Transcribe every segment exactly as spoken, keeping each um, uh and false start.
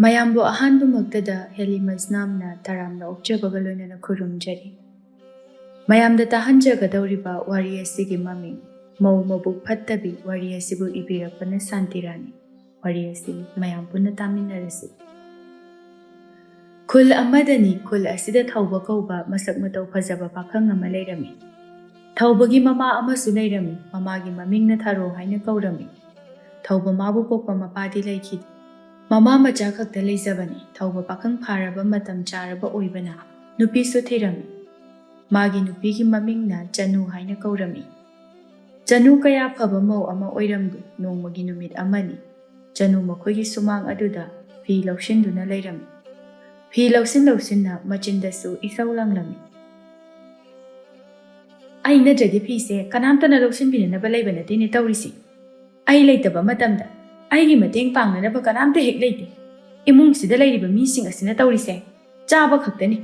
ꯃꯌꯥꯝꯕꯨ ꯑꯍꯥꯟꯕꯃꯛꯇꯗ ꯍꯦꯂꯤ ꯃꯖꯅꯥꯝꯅ ꯇꯔꯥꯝꯅ ꯑꯣꯛꯆꯕꯒ ꯂꯣꯏꯅꯅ ꯈꯨꯔꯨꯝꯖꯔꯤ꯫ ꯃꯌꯥꯝꯗ ꯇꯥꯍꯟꯖꯒꯗꯧꯔꯤꯕ ꯋꯥꯔꯤ ꯑꯁꯤꯒꯤ ꯃꯃꯤꯡ ꯃꯧ ꯃꯕꯨꯛ ꯐꯠꯇꯕꯤ ꯋꯥꯔꯤ ꯑꯁꯤꯕꯨ ꯏꯕꯤꯔꯛꯄꯅ ꯁꯥꯟꯇꯤꯔꯥꯅꯤ꯫ ꯋꯥꯔꯤ ꯑꯁꯤ ꯃꯌꯥꯝ ꯄꯨꯟꯅ ꯇꯥꯃꯤꯟꯅꯔꯁꯤ꯫ ꯈꯨꯜ ꯑꯃꯗꯅꯤ, ꯈꯨꯜ ꯑꯁꯤꯗ ꯊꯧꯕ ꯀꯧꯕ ꯃꯁꯛ ꯃꯇꯧ ꯐꯖꯕ ꯄꯥꯈꯪ ꯑꯃ ꯂꯩꯔꯝꯃꯤ꯫ ꯊꯧꯕꯒꯤ ꯃꯃꯥ ꯑꯃꯁꯨ ꯂꯩꯔꯝꯃꯤ꯫ ꯃꯃꯥꯒꯤ ꯃꯃꯤꯡꯅ ꯊꯔꯣ ꯍꯥꯏꯅ ꯀꯧꯔꯝꯃꯤ꯫ ꯊꯧꯕ ꯃꯥꯕꯨ ꯄꯣꯛꯄ ꯃꯄꯥꯗꯤ ꯂꯩꯈꯤꯗꯦ꯫ ꯃꯃꯥ ꯃꯆꯥ ꯈꯛꯇ ꯂꯩꯖꯕꯅꯤ꯫ ꯊꯧꯕ ꯄꯥꯈꯪ ꯐꯥꯔꯕ ꯃꯇꯝ ꯆꯥꯔꯕ ꯑꯣꯏꯕꯅ ꯅꯨꯄꯤꯁꯨ ꯊꯤꯔꯝꯃꯤ꯫ ꯃꯥꯒꯤ ꯅꯨꯄꯤꯒꯤ ꯃꯃꯤꯡꯅ ꯆꯅꯨ ꯍꯥꯏꯅ ꯀꯧꯔꯝꯃꯤ꯫ ꯆꯅꯨ ꯀꯌꯥ ꯐꯕ ꯃꯧ ꯑꯃ ꯑꯣꯏꯔꯝꯗꯦ꯫ ꯅꯣꯡꯃꯒꯤ ꯅꯨꯃꯤꯠ ꯑꯃꯅꯤ꯫ ꯆꯅꯨ ꯃꯈꯣꯏꯒꯤ ꯁꯨꯃꯥꯡ ꯑꯗꯨꯗ ꯐꯤ ꯂꯧꯁꯤꯟꯗꯨꯅ ꯂꯩꯔꯝꯃꯤ꯫ ꯐꯤ ꯂꯧꯁꯤꯟ ꯂꯧꯁꯤꯟꯅ ꯃꯆꯤꯟꯗꯁꯨ ꯏꯁꯧ ꯂꯥꯡꯂꯝꯃꯤ꯫ "ꯑꯩ ꯅꯠꯇ꯭ꯔꯗꯤ ꯐꯤꯁꯦ ꯀꯅꯥꯝꯇꯅ ꯂꯧꯁꯤꯟꯕꯤꯅꯅꯕ ꯂꯩꯕ ꯅꯠꯇꯦꯅꯦ ꯇꯧꯔꯤꯁꯤ꯫ ꯑꯩ ꯂꯩꯇꯕ ꯃꯇꯝꯗ ꯑꯩꯒꯤ ꯃꯇꯦꯡ ꯄꯥꯡꯅꯅꯕ ꯀꯅꯥꯝꯇ ꯍꯦꯛ ꯂꯩꯇꯦ꯫ ꯏꯃꯨꯡꯁꯤꯗ ꯂꯩꯔꯤꯕ ꯃꯤꯁꯤꯡ ꯑꯁꯤꯅ ꯇꯧꯔꯤꯁꯦ ꯆꯥꯕ ꯈꯛꯇꯅꯤ꯫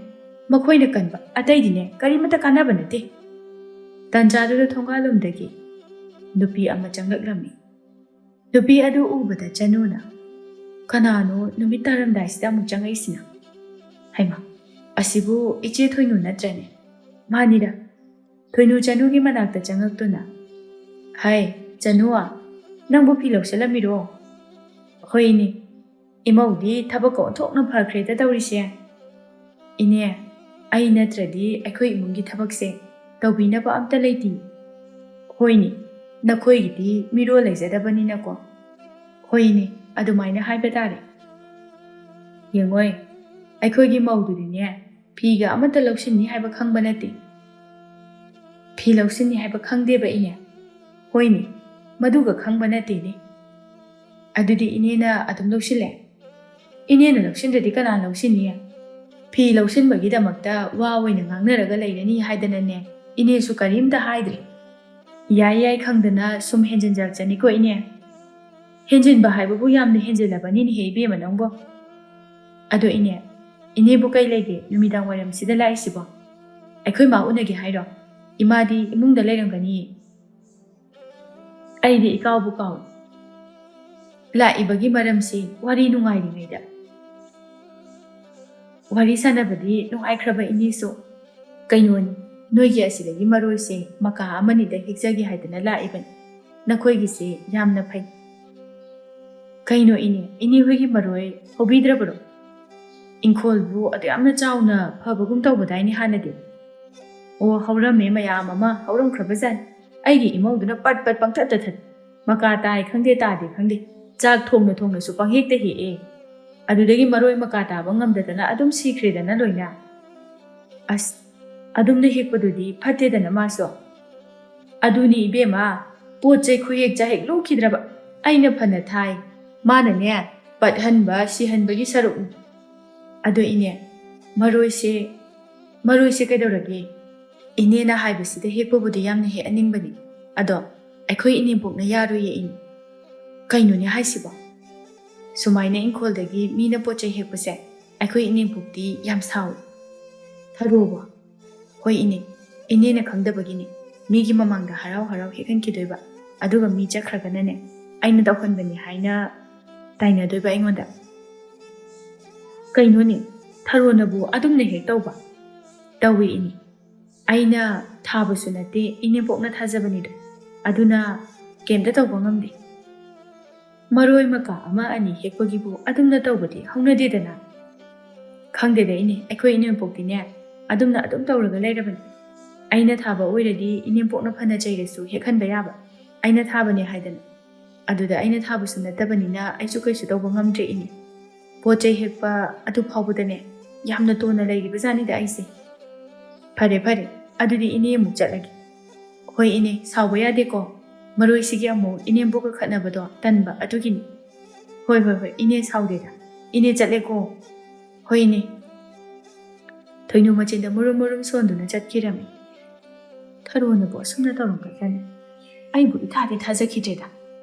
ꯃꯈꯣꯏꯅ ꯀꯟꯕ ꯑꯇꯩꯗꯤꯅꯦ ꯀꯔꯤꯃꯠꯇ ꯀꯥꯟꯅꯕ ꯅꯠꯇꯦ꯫" ꯇꯟꯖꯥꯗꯨꯗ ꯊꯣꯡꯒꯥꯜꯂꯣꯝꯗꯒꯤ ꯅꯨꯄꯤ ꯑꯃ ꯆꯪꯂꯛꯂꯝꯃꯤ꯫ ꯅꯨꯄꯤ ꯑꯗꯨ ꯎꯕꯗ ꯆꯅꯨꯅ, "ꯀꯅꯥꯅꯣ ꯅꯨꯃꯤꯠ ꯇꯥꯔꯝꯗꯥꯏꯁꯤꯗ ꯑꯃꯨꯛ ꯆꯪꯉꯛꯏꯁꯤꯅ? ꯍꯩꯃꯥ, ꯑꯁꯤꯕꯨ ꯏꯆꯦ ꯊꯣꯏꯅꯨ ꯅꯠꯇ꯭ꯔꯅꯦ? ꯃꯥꯅꯤꯗ꯫" ꯊꯣꯏꯅꯨ ꯆꯅꯨꯒꯤ ꯃꯅꯥꯛꯇ ꯆꯪꯉꯛꯇꯨꯅ, "ꯍꯥꯏ, ꯆꯅꯨ, ꯅꯪꯕꯨ ꯐꯤ ꯂꯧꯁꯤꯜꯂꯝꯃꯤꯔꯣ?" "ꯍꯣꯏ ꯏꯅꯦ, ꯏꯃꯧꯗꯤ ꯊꯕꯛꯀ ꯑꯣꯟꯊꯣꯛꯅ ꯐꯈ꯭ꯔꯦꯗ ꯇꯧꯔꯤꯁꯦ꯫ ꯏꯅꯦ, ꯑꯩ ꯅꯠꯇ꯭ꯔꯗꯤ ꯑꯩꯈꯣꯏ ꯏꯃꯨꯡꯒꯤ ꯊꯕꯛꯁꯦ ꯇꯧꯕꯤꯅꯕ ꯑꯝꯇ ꯂꯩꯇꯦ꯫" "ꯍꯣꯏꯅꯦ, ꯅꯈꯣꯏꯒꯤꯗꯤ ꯃꯤꯔꯣꯜ ꯂꯩꯖꯗꯕꯅꯤꯅꯀꯣ꯫" "ꯍꯣꯏꯅꯦ, ꯑꯗꯨꯃꯥꯏꯅ ꯍꯥꯏꯕ ꯇꯥꯔꯦ꯫ ꯌꯦꯡꯉꯣꯏ, ꯑꯩꯈꯣꯏꯒꯤ ꯃꯧꯗꯨꯗꯤꯅꯦ ꯐꯤꯒ ꯑꯃꯠꯇ ꯂꯧꯁꯤꯟꯅꯤ ꯍꯥꯏꯕ ꯈꯪꯕ ꯅꯠꯇꯦ꯫" "ꯐꯤ ꯂꯧꯁꯤꯟꯅꯤ ꯍꯥꯏꯕ ꯈꯪꯗꯦꯕ ꯏꯅꯦ?" "ꯍꯣꯏꯅꯦ, ꯃꯗꯨꯒ ꯈꯪꯕ ꯅꯠꯇꯦꯅꯦ꯫" "ꯑꯗꯨꯗꯤ ꯏꯅꯦꯅ ꯑꯗꯨꯝ ꯂꯧꯁꯤꯜꯂꯦ?" "ꯏꯅꯦꯅ ꯂꯧꯁꯤꯟꯗ꯭ꯔꯗꯤ ꯀꯅꯥ ꯂꯧꯁꯤꯟꯅꯤ? ꯐꯤ ꯂꯧꯁꯤꯟꯕꯒꯤꯗꯃꯛꯇ ꯋꯥ ꯑꯣꯏꯅ ꯉꯥꯡꯅꯔꯒ ꯂꯩꯔꯅꯤ ꯍꯥꯏꯗꯅꯅꯦ ꯏꯅꯦꯁꯨ ꯀꯔꯤꯝꯇ ꯍꯥꯏꯗ꯭ꯔꯦ꯫ ꯌꯥꯏ ꯌꯥꯏ ꯈꯪꯗꯅ ꯁꯨꯝ ꯍꯦꯟꯖꯤꯟꯖꯔꯛꯆꯅꯤꯀꯣ ꯏꯅꯦ꯫" "ꯍꯦꯟꯖꯤꯟꯕ ꯍꯥꯏꯕꯕꯨ ꯌꯥꯝꯅ ꯍꯦꯟꯖꯤꯜꯂꯕꯅꯤꯅꯦꯍꯦ ꯏꯕꯦꯝꯃ ꯅꯪꯕꯣ꯫ ꯑꯗꯣ ꯏꯅꯦ, ꯏꯅꯦꯕꯨ ꯀꯩ ꯂꯩꯒꯦ ꯅꯨꯃꯤꯗꯥꯡ ꯋꯥꯏꯔꯝꯁꯤꯗ ꯂꯥꯛꯏꯁꯤꯕꯣ? ꯑꯩꯈꯣꯏ ꯃꯥ ꯎꯅꯒꯦ ꯍꯥꯏꯔꯣ? ꯏꯃꯥꯗꯤ ꯏꯃꯨꯡꯗ ꯂꯩꯔꯝꯒꯅꯤꯌꯦ꯫" "ꯑꯩꯗꯤ ꯏꯀꯥꯎꯕꯨ ꯀꯥꯎꯏ꯫ ꯂꯥꯛꯏꯕꯒꯤ ꯃꯔꯝꯁꯤ ꯋꯥꯔꯤ ꯅꯨꯡꯉꯥꯏꯔꯤꯉꯩꯗ ꯋꯥꯔꯤ ꯁꯥꯟꯅꯕꯗꯤ ꯅꯨꯡꯉꯥꯏꯈ꯭ꯔꯕ ꯏꯅꯦꯁꯨ꯫ ꯀꯩꯅꯣꯅꯤ, ꯅꯣꯏꯒꯤ ꯑꯁꯤꯗꯒꯤ ꯃꯔꯣꯏꯁꯦ ꯃꯀꯥ ꯑꯃꯅꯤꯗ ꯍꯦꯛꯆꯒꯦ ꯍꯥꯏꯗꯅ ꯂꯥꯛꯏꯕꯅꯤ꯫ ꯅꯈꯣꯏꯒꯤꯁꯦ ꯌꯥꯝꯅ ꯐꯩ꯫ ꯀꯩꯅꯣ ꯏꯅꯦ, ꯏꯅꯦ ꯍꯣꯏꯒꯤ ꯃꯔꯣꯏ ꯍꯧꯕꯤꯗ꯭ꯔꯕꯔꯣ? ꯏꯪꯈꯣꯜꯕꯨ ꯑꯗꯨ ꯌꯥꯝꯅ ꯆꯥꯎꯅ ꯐꯕꯒꯨꯝ ꯇꯧꯕꯗꯥꯏꯅꯦ ꯍꯥꯟꯅꯗꯤ? ꯑꯣ, ꯍꯧꯔꯝꯃꯦ ꯃꯌꯥꯝ ꯑꯃ, ꯍꯧꯔꯝꯈ꯭ꯔꯕꯖꯥꯠꯅꯤ꯫ ꯑꯩꯒꯤ ꯏꯃꯧꯗꯨꯅ ꯄꯠ ꯄꯠ ꯄꯪꯊꯠꯇ ꯊꯠ꯫ ꯃꯀꯥ ꯇꯥꯏ ꯈꯪꯗꯦ, ꯇꯥꯗꯦ ꯈꯪꯗꯦ, ꯆꯥꯛ ꯊꯣꯡꯅ ꯊꯣꯡꯅꯁꯨ ꯄꯪꯍꯦꯛꯇ ꯍꯦꯛꯑꯦ꯫ ꯑꯗꯨꯗꯒꯤ ꯃꯔꯣꯏ ꯃꯀꯥ ꯇꯥꯕ ꯉꯝꯗꯗꯅ ꯑꯗꯨꯝ ꯁꯤꯈ꯭ꯔꯦꯗꯅ ꯂꯣꯏꯅ꯫ ꯑꯁ, ꯑꯗꯨꯝꯅ ꯍꯦꯛꯄꯗꯨꯗꯤ ꯐꯠꯇꯦꯗꯅ ꯃꯥꯁꯨ꯫ ꯑꯗꯨꯅꯤ ꯏꯕꯦꯝꯃ, ꯄꯣꯠ ꯆꯩ ꯈꯨꯍꯦꯛ ꯆꯥꯍꯦꯛ ꯂꯨꯈꯤꯗ꯭ꯔꯕ꯫ ꯑꯩꯅ ꯐꯅ ꯊꯥꯏ, ꯃꯥꯅꯅꯦ ꯄꯠꯍꯟꯕ ꯁꯤꯍꯟꯕꯒꯤ ꯁꯔꯨꯛꯅꯤ꯫ ꯑꯗꯣ ꯏꯅꯦ, ꯃꯔꯣꯏꯁꯦ, ꯃꯔꯣꯏꯁꯦ ꯀꯩꯗꯧꯔꯒꯦ? ꯏꯅꯦꯅ ꯍꯥꯏꯕꯁꯤꯗ ꯍꯦꯛꯄꯕꯨꯗꯤ ꯌꯥꯝꯅ ꯍꯦꯛꯍꯟꯅꯤꯡꯕꯅꯤ, ꯑꯗꯣ ꯑꯩꯈꯣꯏ ꯏꯅꯦꯝꯄꯣꯛꯅ ꯌꯥꯔꯣꯏꯌꯦ ꯏꯅꯦ꯫ ꯀꯩꯅꯣꯅꯦ ꯍꯥꯏꯁꯤꯕꯣ? ꯁꯨꯃꯥꯏꯅ ꯏꯪꯈꯣꯜꯗꯒꯤ ꯃꯤꯅ ꯄꯣꯠ ꯆꯩ ꯍꯦꯛꯄꯁꯦ ꯑꯩꯈꯣꯏ ꯏꯅꯦꯝꯄꯣꯛꯇꯤ ꯌꯥꯝ ꯁꯥꯎꯏ꯫ ꯊꯔꯣꯕꯣ? ꯍꯣꯏ ꯏꯅꯦ, ꯏꯅꯦꯅ ꯈꯪꯗꯕꯒꯤꯅꯤ꯫ ꯃꯤꯒꯤ ꯃꯃꯥꯡꯗ ꯍꯔꯥꯎ ꯍꯔꯥꯎ ꯍꯦꯛꯍꯟꯈꯤꯗꯣꯏꯕ, ꯑꯗꯨꯒ ꯃꯤ ꯆꯠꯈ꯭ꯔꯒꯅꯅꯦ ꯑꯩꯅ ꯇꯧꯍꯟꯕꯅꯤ ꯍꯥꯏꯅ ꯇꯥꯏꯅꯗꯣꯏꯕ ꯑꯩꯉꯣꯟꯗ꯫ ꯀꯩꯅꯣꯅꯦ, ꯊꯔꯣꯅꯕꯨ ꯑꯗꯨꯝꯅ ꯍꯦꯛ ꯇꯧꯕ? ꯇꯧꯏ ꯏꯅꯦ꯫ ꯑꯩꯅ ꯊꯥꯕꯁꯨ ꯅꯠꯇꯦ, ꯏꯅꯦꯝꯄꯣꯛꯅ ꯊꯥꯖꯕꯅꯤꯗꯣ꯫ ꯑꯗꯨꯅ ꯀꯩꯝꯇ ꯇꯧꯕ ꯉꯝꯗꯦ꯫ ꯃꯔꯣꯏ ꯃꯀꯥ ꯑꯃ ꯑꯅꯤ ꯍꯦꯛꯄꯒꯤꯕꯨ ꯑꯗꯨꯝꯅ ꯇꯧꯕꯗꯤ ꯍꯧꯅꯗꯦꯗꯅ꯫ ꯈꯪꯗꯦꯗ ꯏꯅꯦ, ꯑꯩꯈꯣꯏ ꯏꯅꯦꯝꯄꯣꯛꯇꯤꯅꯦ ꯑꯗꯨꯝꯅ ꯑꯗꯨꯝ ꯇꯧꯔꯒ ꯂꯩꯔꯕꯅꯤ꯫ ꯑꯩꯅ ꯊꯥꯕ ꯑꯣꯏꯔꯗꯤ ꯏꯅꯦꯝꯄꯣꯛꯅ ꯐꯅ ꯆꯩꯔꯁꯨ ꯍꯦꯛꯍꯟꯕ ꯌꯥꯕ, ꯑꯩꯅ ꯊꯥꯕꯅꯦ ꯍꯥꯏꯗꯅ꯫ ꯑꯗꯨꯗ ꯑꯩꯅ ꯊꯥꯕꯁꯨ ꯅꯠꯇꯕꯅꯤꯅ ꯑꯩꯁꯨ ꯀꯩꯁꯨ ꯇꯧꯕ ꯉꯝꯗ꯭ꯔꯦ ꯏꯅꯦ꯫ ꯄꯣꯠ ꯆꯩ ꯍꯦꯛꯄ ꯑꯗꯨ ꯐꯥꯎꯕꯗꯅꯦ ꯌꯥꯝꯅ ꯇꯣꯟꯅ ꯂꯩꯔꯤꯕ ꯖꯥꯠꯅꯤꯗ ꯑꯩꯁꯦ꯫ ꯐꯔꯦ ꯐꯔꯦ, ꯑꯗꯨꯗꯤ ꯏꯅꯦ ꯑꯃꯨꯛ ꯆꯠꯂꯒꯦ꯫ ꯍꯣꯏ ꯏꯅꯦ, ꯁꯥꯎꯕ ꯌꯥꯗꯦꯀꯣ꯫ ꯃꯔꯣꯏꯁꯤꯒꯤ ꯑꯃꯨꯛ ꯏꯅꯦꯝꯕꯣꯛꯀ ꯈꯠꯅꯕꯗꯣ ꯇꯟꯕ ꯑꯗꯨꯒꯤꯅꯤ꯫ ꯍꯣꯏ ꯍꯣꯏ ꯍꯣꯏ ꯏꯅꯦ, ꯁꯥꯎꯗꯦꯗ꯫ ꯏꯅꯦ ꯆꯠꯂꯦꯀꯣ꯫ ꯍꯣꯏ ꯏꯅꯦ꯫ ꯊꯣꯏꯅꯨ ꯃꯆꯤꯟꯗ ꯃꯨꯔꯨꯝ ꯃꯨꯔꯨꯝ ꯁꯣꯟꯗꯨꯅ ꯆꯠꯈꯤꯔꯝꯃꯤ꯫ ꯊꯔꯣꯅꯕꯨ ꯑꯁꯨꯝꯅ ꯇꯧꯔꯝꯒꯗ꯭ꯔꯅꯦ? ꯑꯩꯕꯨ ꯏꯊꯥꯗꯤ ꯊꯥꯖꯈꯤꯗ꯭ꯔꯦꯗ꯫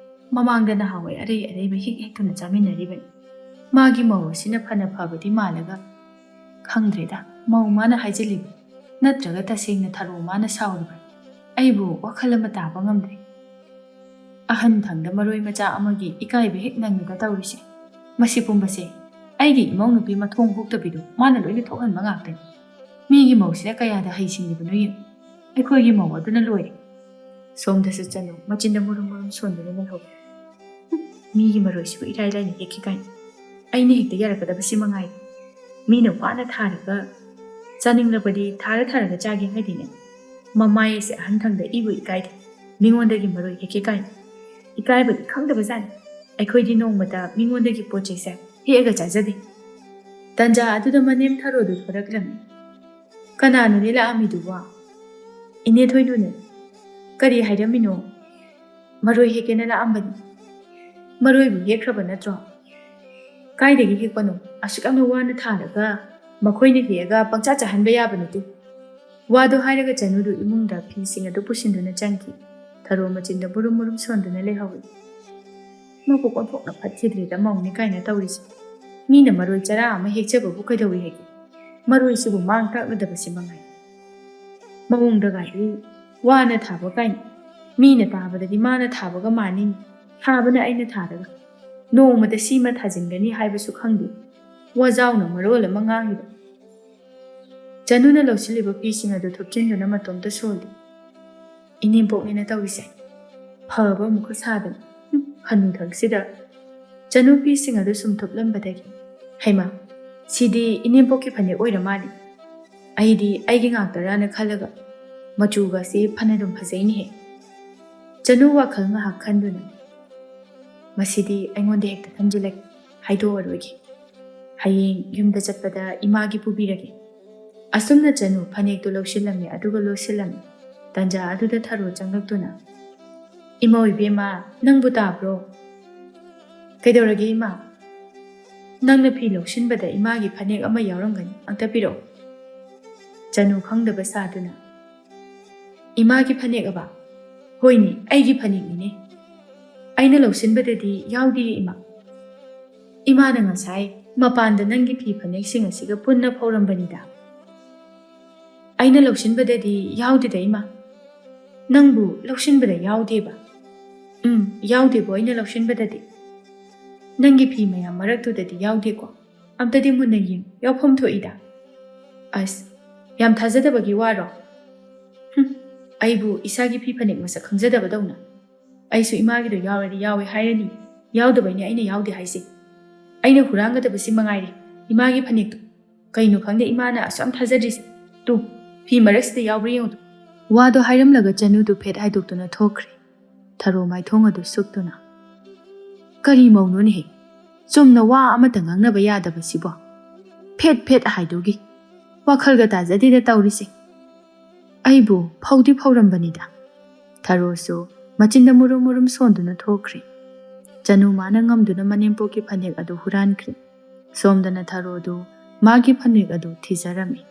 ꯃꯃꯥꯡꯗ ꯅꯍꯥꯟꯋꯥꯏ ꯑꯔꯩ ꯑꯔꯩꯕ ꯍꯦꯛ ꯍꯦꯛꯇꯨꯅ ꯆꯥꯃꯤꯟꯅꯔꯤꯕꯅꯤ꯫ ꯃꯥꯒꯤ ꯃꯧ ꯑꯁꯤꯅ ꯐꯅ ꯐꯕꯗꯤ ꯃꯥꯜꯂꯒ, ꯈꯪꯗ꯭ꯔꯦꯗ, ꯃꯧ ꯃꯥꯅ ꯍꯥꯏꯖꯤꯜꯂꯤꯕ ꯅꯠꯇ꯭ꯔꯒ ꯇꯁꯦꯡꯅ ꯊꯔꯣ ꯃꯥꯅ ꯁꯥꯎꯔꯤꯕ? ꯑꯩꯕꯨ ꯋꯥꯈꯜ ꯑꯃ ꯇꯥꯕ ꯉꯝꯗ꯭ꯔꯦ꯫ ꯑꯍꯟ ꯊꯪꯗ ꯃꯔꯣꯏ ꯃꯆꯥ ꯑꯃꯒꯤ ꯏꯀꯥꯏꯕ ꯍꯦꯛ ꯅꯪꯉꯤꯕ ꯇꯧꯔꯤꯁꯦ꯫ ꯃꯁꯤ ꯄꯨꯝꯕꯁꯦ ꯑꯩꯒꯤ ꯏꯃꯧ ꯅꯨꯄꯤ ꯃꯊꯣꯡ ꯍꯨꯛꯇꯕꯤꯗꯣ ꯃꯥꯅ ꯂꯣꯏꯅ ꯊꯣꯛꯍꯟꯕ ꯉꯥꯛꯇꯅꯤ꯫ ꯃꯤꯒꯤ ꯃꯧꯁꯤꯅ ꯀꯌꯥꯗ ꯍꯩꯁꯤꯡꯉꯤꯕꯅꯣ ꯌꯦꯡꯉꯨ꯫ ꯑꯩꯈꯣꯏꯒꯤ ꯃꯧ ꯑꯗꯨꯅ ꯂꯣꯏꯔꯦ꯫ ꯁꯣꯝꯗꯁꯨ ꯆꯅꯨ ꯃꯆꯤꯟꯗ ꯃꯨꯔꯨꯝ ꯃꯨꯔꯨꯝ ꯁꯣꯟꯗꯨꯅ ꯂꯩꯍꯧꯏ꯫ "ꯍꯨꯝ, ꯃꯤꯒꯤ ꯃꯔꯣꯏꯁꯤꯕꯨ ꯏꯔꯥꯏ ꯂꯥꯏꯅ ꯍꯦꯛꯈꯤ ꯀꯥꯏꯅ꯫ ꯑꯩꯅ ꯍꯦꯛꯇ ꯌꯥꯔꯛꯀꯗꯕꯁꯤ ꯃꯉꯥꯏꯔꯦ꯫ ꯃꯤꯅ ꯋꯥꯅ ꯊꯥꯔꯒ ꯆꯥꯅꯤꯡꯂꯕꯗꯤ ꯊꯥꯔ ꯊꯥꯔꯒ ꯆꯥꯒꯦ ꯍꯥꯏꯗꯦꯅꯦ꯫ ꯃꯃꯥꯏ ꯑꯁꯦ ꯑꯍꯟ ꯊꯪꯗ ꯏꯕꯨ ꯏꯀꯥꯏꯗꯦ꯫ ꯃꯤꯉꯣꯟꯗꯒꯤ ꯃꯔꯣꯏ ꯍꯦꯛꯀꯦ ꯀꯥꯏꯅ꯫ ꯏꯀꯥꯏꯕꯗꯤ ꯈꯪꯗꯕꯖꯥꯠꯅꯤ꯫ ꯑꯩꯈꯣꯏꯗꯤ ꯅꯣꯡꯃꯇ ꯃꯤꯉꯣꯟꯗꯒꯤ ꯄꯣꯠ ꯆꯩꯁꯦ ꯍꯦꯛꯑꯒ ꯆꯥꯖꯗꯦ"꯫ ꯇꯟꯖꯥ ꯑꯗꯨꯗ ꯃꯅꯦꯝ ꯊꯔꯣꯗꯨ ꯊꯣꯔꯛꯂꯝꯃꯤ꯫ "ꯀꯅꯥꯅꯣꯅꯦ ꯂꯥꯛꯑꯝꯃꯤꯗꯨꯕꯣ?" "ꯏꯅꯦ ꯊꯣꯏꯅꯨꯅꯦ"꯫ "ꯀꯔꯤ ꯍꯥꯏꯔꯝꯃꯤꯅꯣ?" "ꯃꯔꯣꯏ ꯍꯦꯛꯀꯦꯅ ꯂꯥꯛꯑꯝꯕꯅꯤ"꯫ "ꯃꯔꯣꯏꯕꯨ ꯍꯦꯛꯈ꯭ꯔꯕ ꯅꯠꯇ꯭ꯔꯣ?" "ꯀꯥꯏꯗꯒꯤ ꯍꯦꯛꯄꯅꯣ? ꯑꯁꯨꯛ ꯌꯥꯝꯅ ꯋꯥꯅ ꯊꯥꯔꯒ ꯃꯈꯣꯏꯅ ꯍꯦꯛꯑꯒ ꯄꯪꯆꯥ ꯆꯥꯍꯟꯕ ꯌꯥꯕ ꯅꯠꯇꯦ"꯫ ꯋꯥꯗꯨ ꯍꯥꯏꯔꯒ ꯆꯅꯨꯗꯨ ꯏꯃꯨꯡꯗ ꯐꯤꯁꯤꯡ ꯑꯗꯨ ꯄꯨꯁꯤꯟꯗꯨꯅ ꯆꯪꯈꯤ꯫ ꯊꯔꯣ ꯃꯆꯤꯟꯗ ꯃꯨꯔꯨꯝ ꯃꯨꯔꯨꯝ ꯁꯣꯟꯗꯨꯅ ꯂꯩꯍꯧꯏ꯫ "ꯃꯕꯨꯛ ꯑꯣꯟꯊꯣꯛꯅ ꯐꯠꯈꯤꯗ꯭ꯔꯦꯗ ꯃꯧꯅꯤ ꯀꯥꯏꯅ ꯇꯧꯔꯤꯁꯦ꯫ ꯃꯤꯅ ꯃꯔꯣꯏ ꯆꯔꯥ ꯑꯃ ꯍꯦꯛꯆꯕꯕꯨ ꯀꯩꯗꯧꯏ ꯍꯥꯏꯒꯦ? ꯃꯔꯣꯏꯁꯤꯕꯨ ꯃꯥꯡ ꯇꯥꯛꯅꯗꯕꯁꯤ ꯃꯉꯥꯏ꯫ ꯃꯑꯣꯡꯗꯒꯗꯤ ꯋꯥꯅ ꯊꯥꯕ ꯀꯥꯏꯅ꯫ ꯃꯤꯅ ꯇꯥꯕꯗꯗꯤ ꯃꯥꯅ ꯊꯥꯕꯒ ꯃꯥꯟꯅꯤꯅꯦ꯫ ꯊꯥꯕꯅ ꯑꯩꯅ ꯊꯥꯔꯒ ꯅꯣꯡꯃꯗ ꯁꯤꯃ ꯊꯥꯖꯤꯟꯒꯅꯤ ꯍꯥꯏꯕꯁꯨ ꯈꯪꯗꯦ꯫ ꯋꯥꯖꯥꯎꯅ ꯃꯔꯣꯜ ꯑꯃ ꯉꯥꯡꯂꯤꯕ"꯫ ꯆꯅꯨꯅ ꯂꯧꯁꯤꯜꯂꯤꯕ ꯐꯤꯁꯤꯡ ꯑꯗꯨ ꯊꯨꯞꯆꯤꯟꯗꯨꯅ ꯃꯇꯣꯝꯇ ꯁꯣꯜꯂꯤ꯫ "ꯏꯅꯦꯝꯄꯣꯛꯅꯤꯅ ꯇꯧꯔꯤꯁꯦ꯫ ꯐꯕ ꯑꯃꯨꯛꯀ ꯁꯥꯗꯅ꯫ ꯍꯨꯝ, ꯍꯅꯨꯊꯪꯁꯤꯗ"꯫ ꯆꯅꯨ ꯐꯤꯁꯤꯡ ꯑꯗꯨ ꯁꯨꯝ ꯊꯨꯞꯂꯝꯕꯗꯒꯤ, "ꯍꯩꯃꯥ, ꯁꯤꯗꯤ ꯏꯅꯦꯝꯄꯣꯛꯀꯤ ꯐꯅꯦꯛ ꯑꯣꯏꯔ ꯃꯥꯜꯂꯤ꯫ ꯑꯩꯗꯤ ꯑꯩꯒꯤ ꯉꯥꯛꯇꯔꯥꯅ ꯈꯜꯂꯒ ꯃꯆꯨꯒꯁꯤ ꯐꯅꯗꯨꯝ ꯐꯖꯩꯅꯦꯍꯦ"꯫ ꯆꯅꯨ ꯋꯥꯈꯜ ꯉꯥꯏꯍꯥꯛ ꯈꯟꯗꯨꯅ, "ꯃꯁꯤꯗꯤ ꯑꯩꯉꯣꯟꯗ ꯍꯦꯛꯇ ꯊꯝꯖꯤꯜꯂꯒꯦ, ꯍꯥꯏꯗꯣꯛꯑꯔꯣꯏꯒꯦ꯫ ꯍꯌꯦꯡ ꯌꯨꯝꯗ ꯆꯠꯄꯗ ꯏꯃꯥꯒꯤ ꯄꯨꯕꯤꯔꯒꯦ"꯫ ꯑꯁꯨꯝꯅ ꯆꯅꯨ ꯐꯅꯦꯛꯇꯨ ꯂꯧꯁꯤꯜꯂꯝꯃꯤ, ꯑꯗꯨꯒ ꯂꯣꯠꯁꯤꯜꯂꯝꯃꯤ꯫ ꯇꯟꯖꯥ ꯑꯗꯨꯗ ꯊꯔꯣ ꯆꯪꯂꯛꯇꯨꯅ, "ꯏꯃꯧ ꯏꯕꯦꯝꯃ, ꯅꯪꯕꯨ ꯇꯥꯕ꯭ꯔꯣ?" "ꯀꯩꯗꯧꯔꯒꯦ ꯏꯃꯥ?" "ꯅꯪꯅ ꯐꯤ ꯂꯧꯁꯤꯟꯕꯗ ꯏꯃꯥꯒꯤ ꯐꯅꯦꯛ ꯑꯃ ꯌꯥꯎꯔꯝꯒꯅꯤ, ꯑꯝꯇ ꯄꯤꯔꯛꯎ"꯫ ꯆꯅꯨ ꯈꯪꯗꯕ ꯁꯥꯗꯨꯅ, "ꯏꯃꯥꯒꯤ ꯐꯅꯦꯛ ꯑꯕ?" "ꯍꯣꯏꯅꯦ, ꯑꯩꯒꯤ ꯐꯅꯦꯛꯅꯤꯅꯦ꯫ ꯑꯩꯅ ꯂꯧꯁꯤꯟꯕꯗꯗꯤ ꯌꯥꯎꯗꯤꯌꯦ ꯏꯃꯥ꯫ ꯏꯃꯥꯅ ꯉꯁꯥꯏ ꯃꯄꯥꯟꯗ ꯅꯪꯒꯤ ꯐꯤ ꯐꯅꯦꯛꯁꯤꯡ ꯑꯁꯤꯒ ꯄꯨꯟꯅ ꯐꯧꯔꯝꯕꯅꯤꯗ꯫ ꯑꯩꯅ ꯂꯧꯁꯤꯟꯕꯗꯗꯤ ꯌꯥꯎꯗꯦꯗ ꯏꯃꯥ"꯫ "ꯅꯪꯕꯨ ꯂꯧꯁꯤꯟꯕꯗ ꯌꯥꯎꯗꯦꯕ?" "ꯎꯝ, ꯌꯥꯎꯗꯦꯕꯣ, ꯑꯩꯅ ꯂꯧꯁꯤꯟꯕꯗꯗꯤ꯫ ꯅꯪꯒꯤ ꯐꯤ ꯃꯌꯥꯝ ꯃꯔꯛꯇꯨꯗꯗꯤ ꯌꯥꯎꯗꯦꯀꯣ?" ꯑꯝꯇꯗꯤ ꯃꯨꯟꯅ ꯌꯦꯡ, ꯌꯥꯎꯐꯝ ꯊꯣꯛꯏꯗ꯫ ꯑꯁ, ꯌꯥꯝ ꯊꯥꯖꯗꯕꯒꯤ ꯋꯥꯔꯣ? ꯍꯨꯝ, ꯑꯩꯕꯨ ꯏꯁꯥꯒꯤ ꯐꯤ ꯐꯅꯦꯛ ꯃꯁꯛ ꯈꯪꯖꯗꯕꯗꯧꯅ꯫ ꯑꯩꯁꯨ ꯏꯃꯥꯒꯤꯗꯣ ꯌꯥꯎꯔꯗꯤ ꯌꯥꯎꯋꯦ ꯍꯥꯏꯔꯅꯤ꯫ ꯌꯥꯎꯗꯕꯩꯅꯦ ꯑꯩꯅ ꯌꯥꯎꯗꯦ ꯍꯥꯏꯁꯦ꯫ ꯑꯩꯅ ꯍꯨꯔꯥꯟꯒꯗꯕꯁꯤ ꯃꯉꯥꯏꯔꯦ, ꯏꯃꯥꯒꯤ ꯐꯅꯦꯛꯇꯣ꯫ ꯀꯩꯅꯣ ꯈꯪꯗꯦ ꯏꯃꯥꯅ ꯑꯁꯨꯛ ꯌꯥꯝ ꯊꯥꯖꯗ꯭ꯔꯤꯁꯦ꯫ ꯇꯨ, ꯐꯤ ꯃꯔꯛꯁꯤꯗ ꯌꯥꯎꯕ꯭ꯔꯥ ꯌꯦꯡꯉꯨ ꯇꯨ꯫ ꯋꯥꯗꯣ ꯍꯥꯏꯔꯝꯂꯒ ꯆꯅꯨꯗꯨ ꯐꯦꯠ ꯍꯥꯏꯗꯣꯛꯇꯨꯅ ꯊꯣꯛꯈ꯭ꯔꯦ꯫ ꯊꯔꯣ ꯃꯥꯏꯊꯣꯡ ꯑꯗꯨ ꯁꯨꯛꯇꯨꯅ꯫ "ꯀꯔꯤ ꯃꯧꯅꯣꯅꯦꯍꯦ? ꯆꯨꯝꯅ ꯋꯥ ꯑꯃꯠꯇ ꯉꯥꯡꯅꯕ ꯌꯥꯗꯕꯁꯤꯕꯣ? Fat fat ꯍꯥꯏꯗꯨꯒꯤ꯫ ꯋꯥꯈꯜꯒ ꯇꯥꯖꯗꯦꯗ ꯇꯧꯔꯤꯁꯦ꯫ ꯑꯩꯕꯨ ꯐꯧꯗꯤ ꯐꯧꯔꯝꯕꯅꯤꯗ꯫" ꯊꯔꯣꯁꯨ ꯃꯆꯤꯟꯗ ꯃꯨꯔꯨꯝ ꯃꯨꯔꯨꯝ ꯁꯣꯟꯗꯨꯅ ꯊꯣꯛꯈ꯭ꯔꯦ꯫ ꯆꯅꯨ ꯃꯥꯅ ꯉꯝꯗꯨꯅ ꯃꯅꯦꯝꯄꯣꯛꯀꯤ ꯐꯅꯦꯛ ꯑꯗꯨ ꯍꯨꯔꯥꯟꯈ꯭ꯔꯦ꯫ ꯁꯣꯝꯗꯅ ꯊꯔꯣꯗꯨ ꯃꯥꯒꯤ ꯐꯅꯦꯛ ꯑꯗꯨ ꯊꯤꯖꯔꯝꯃꯤ꯫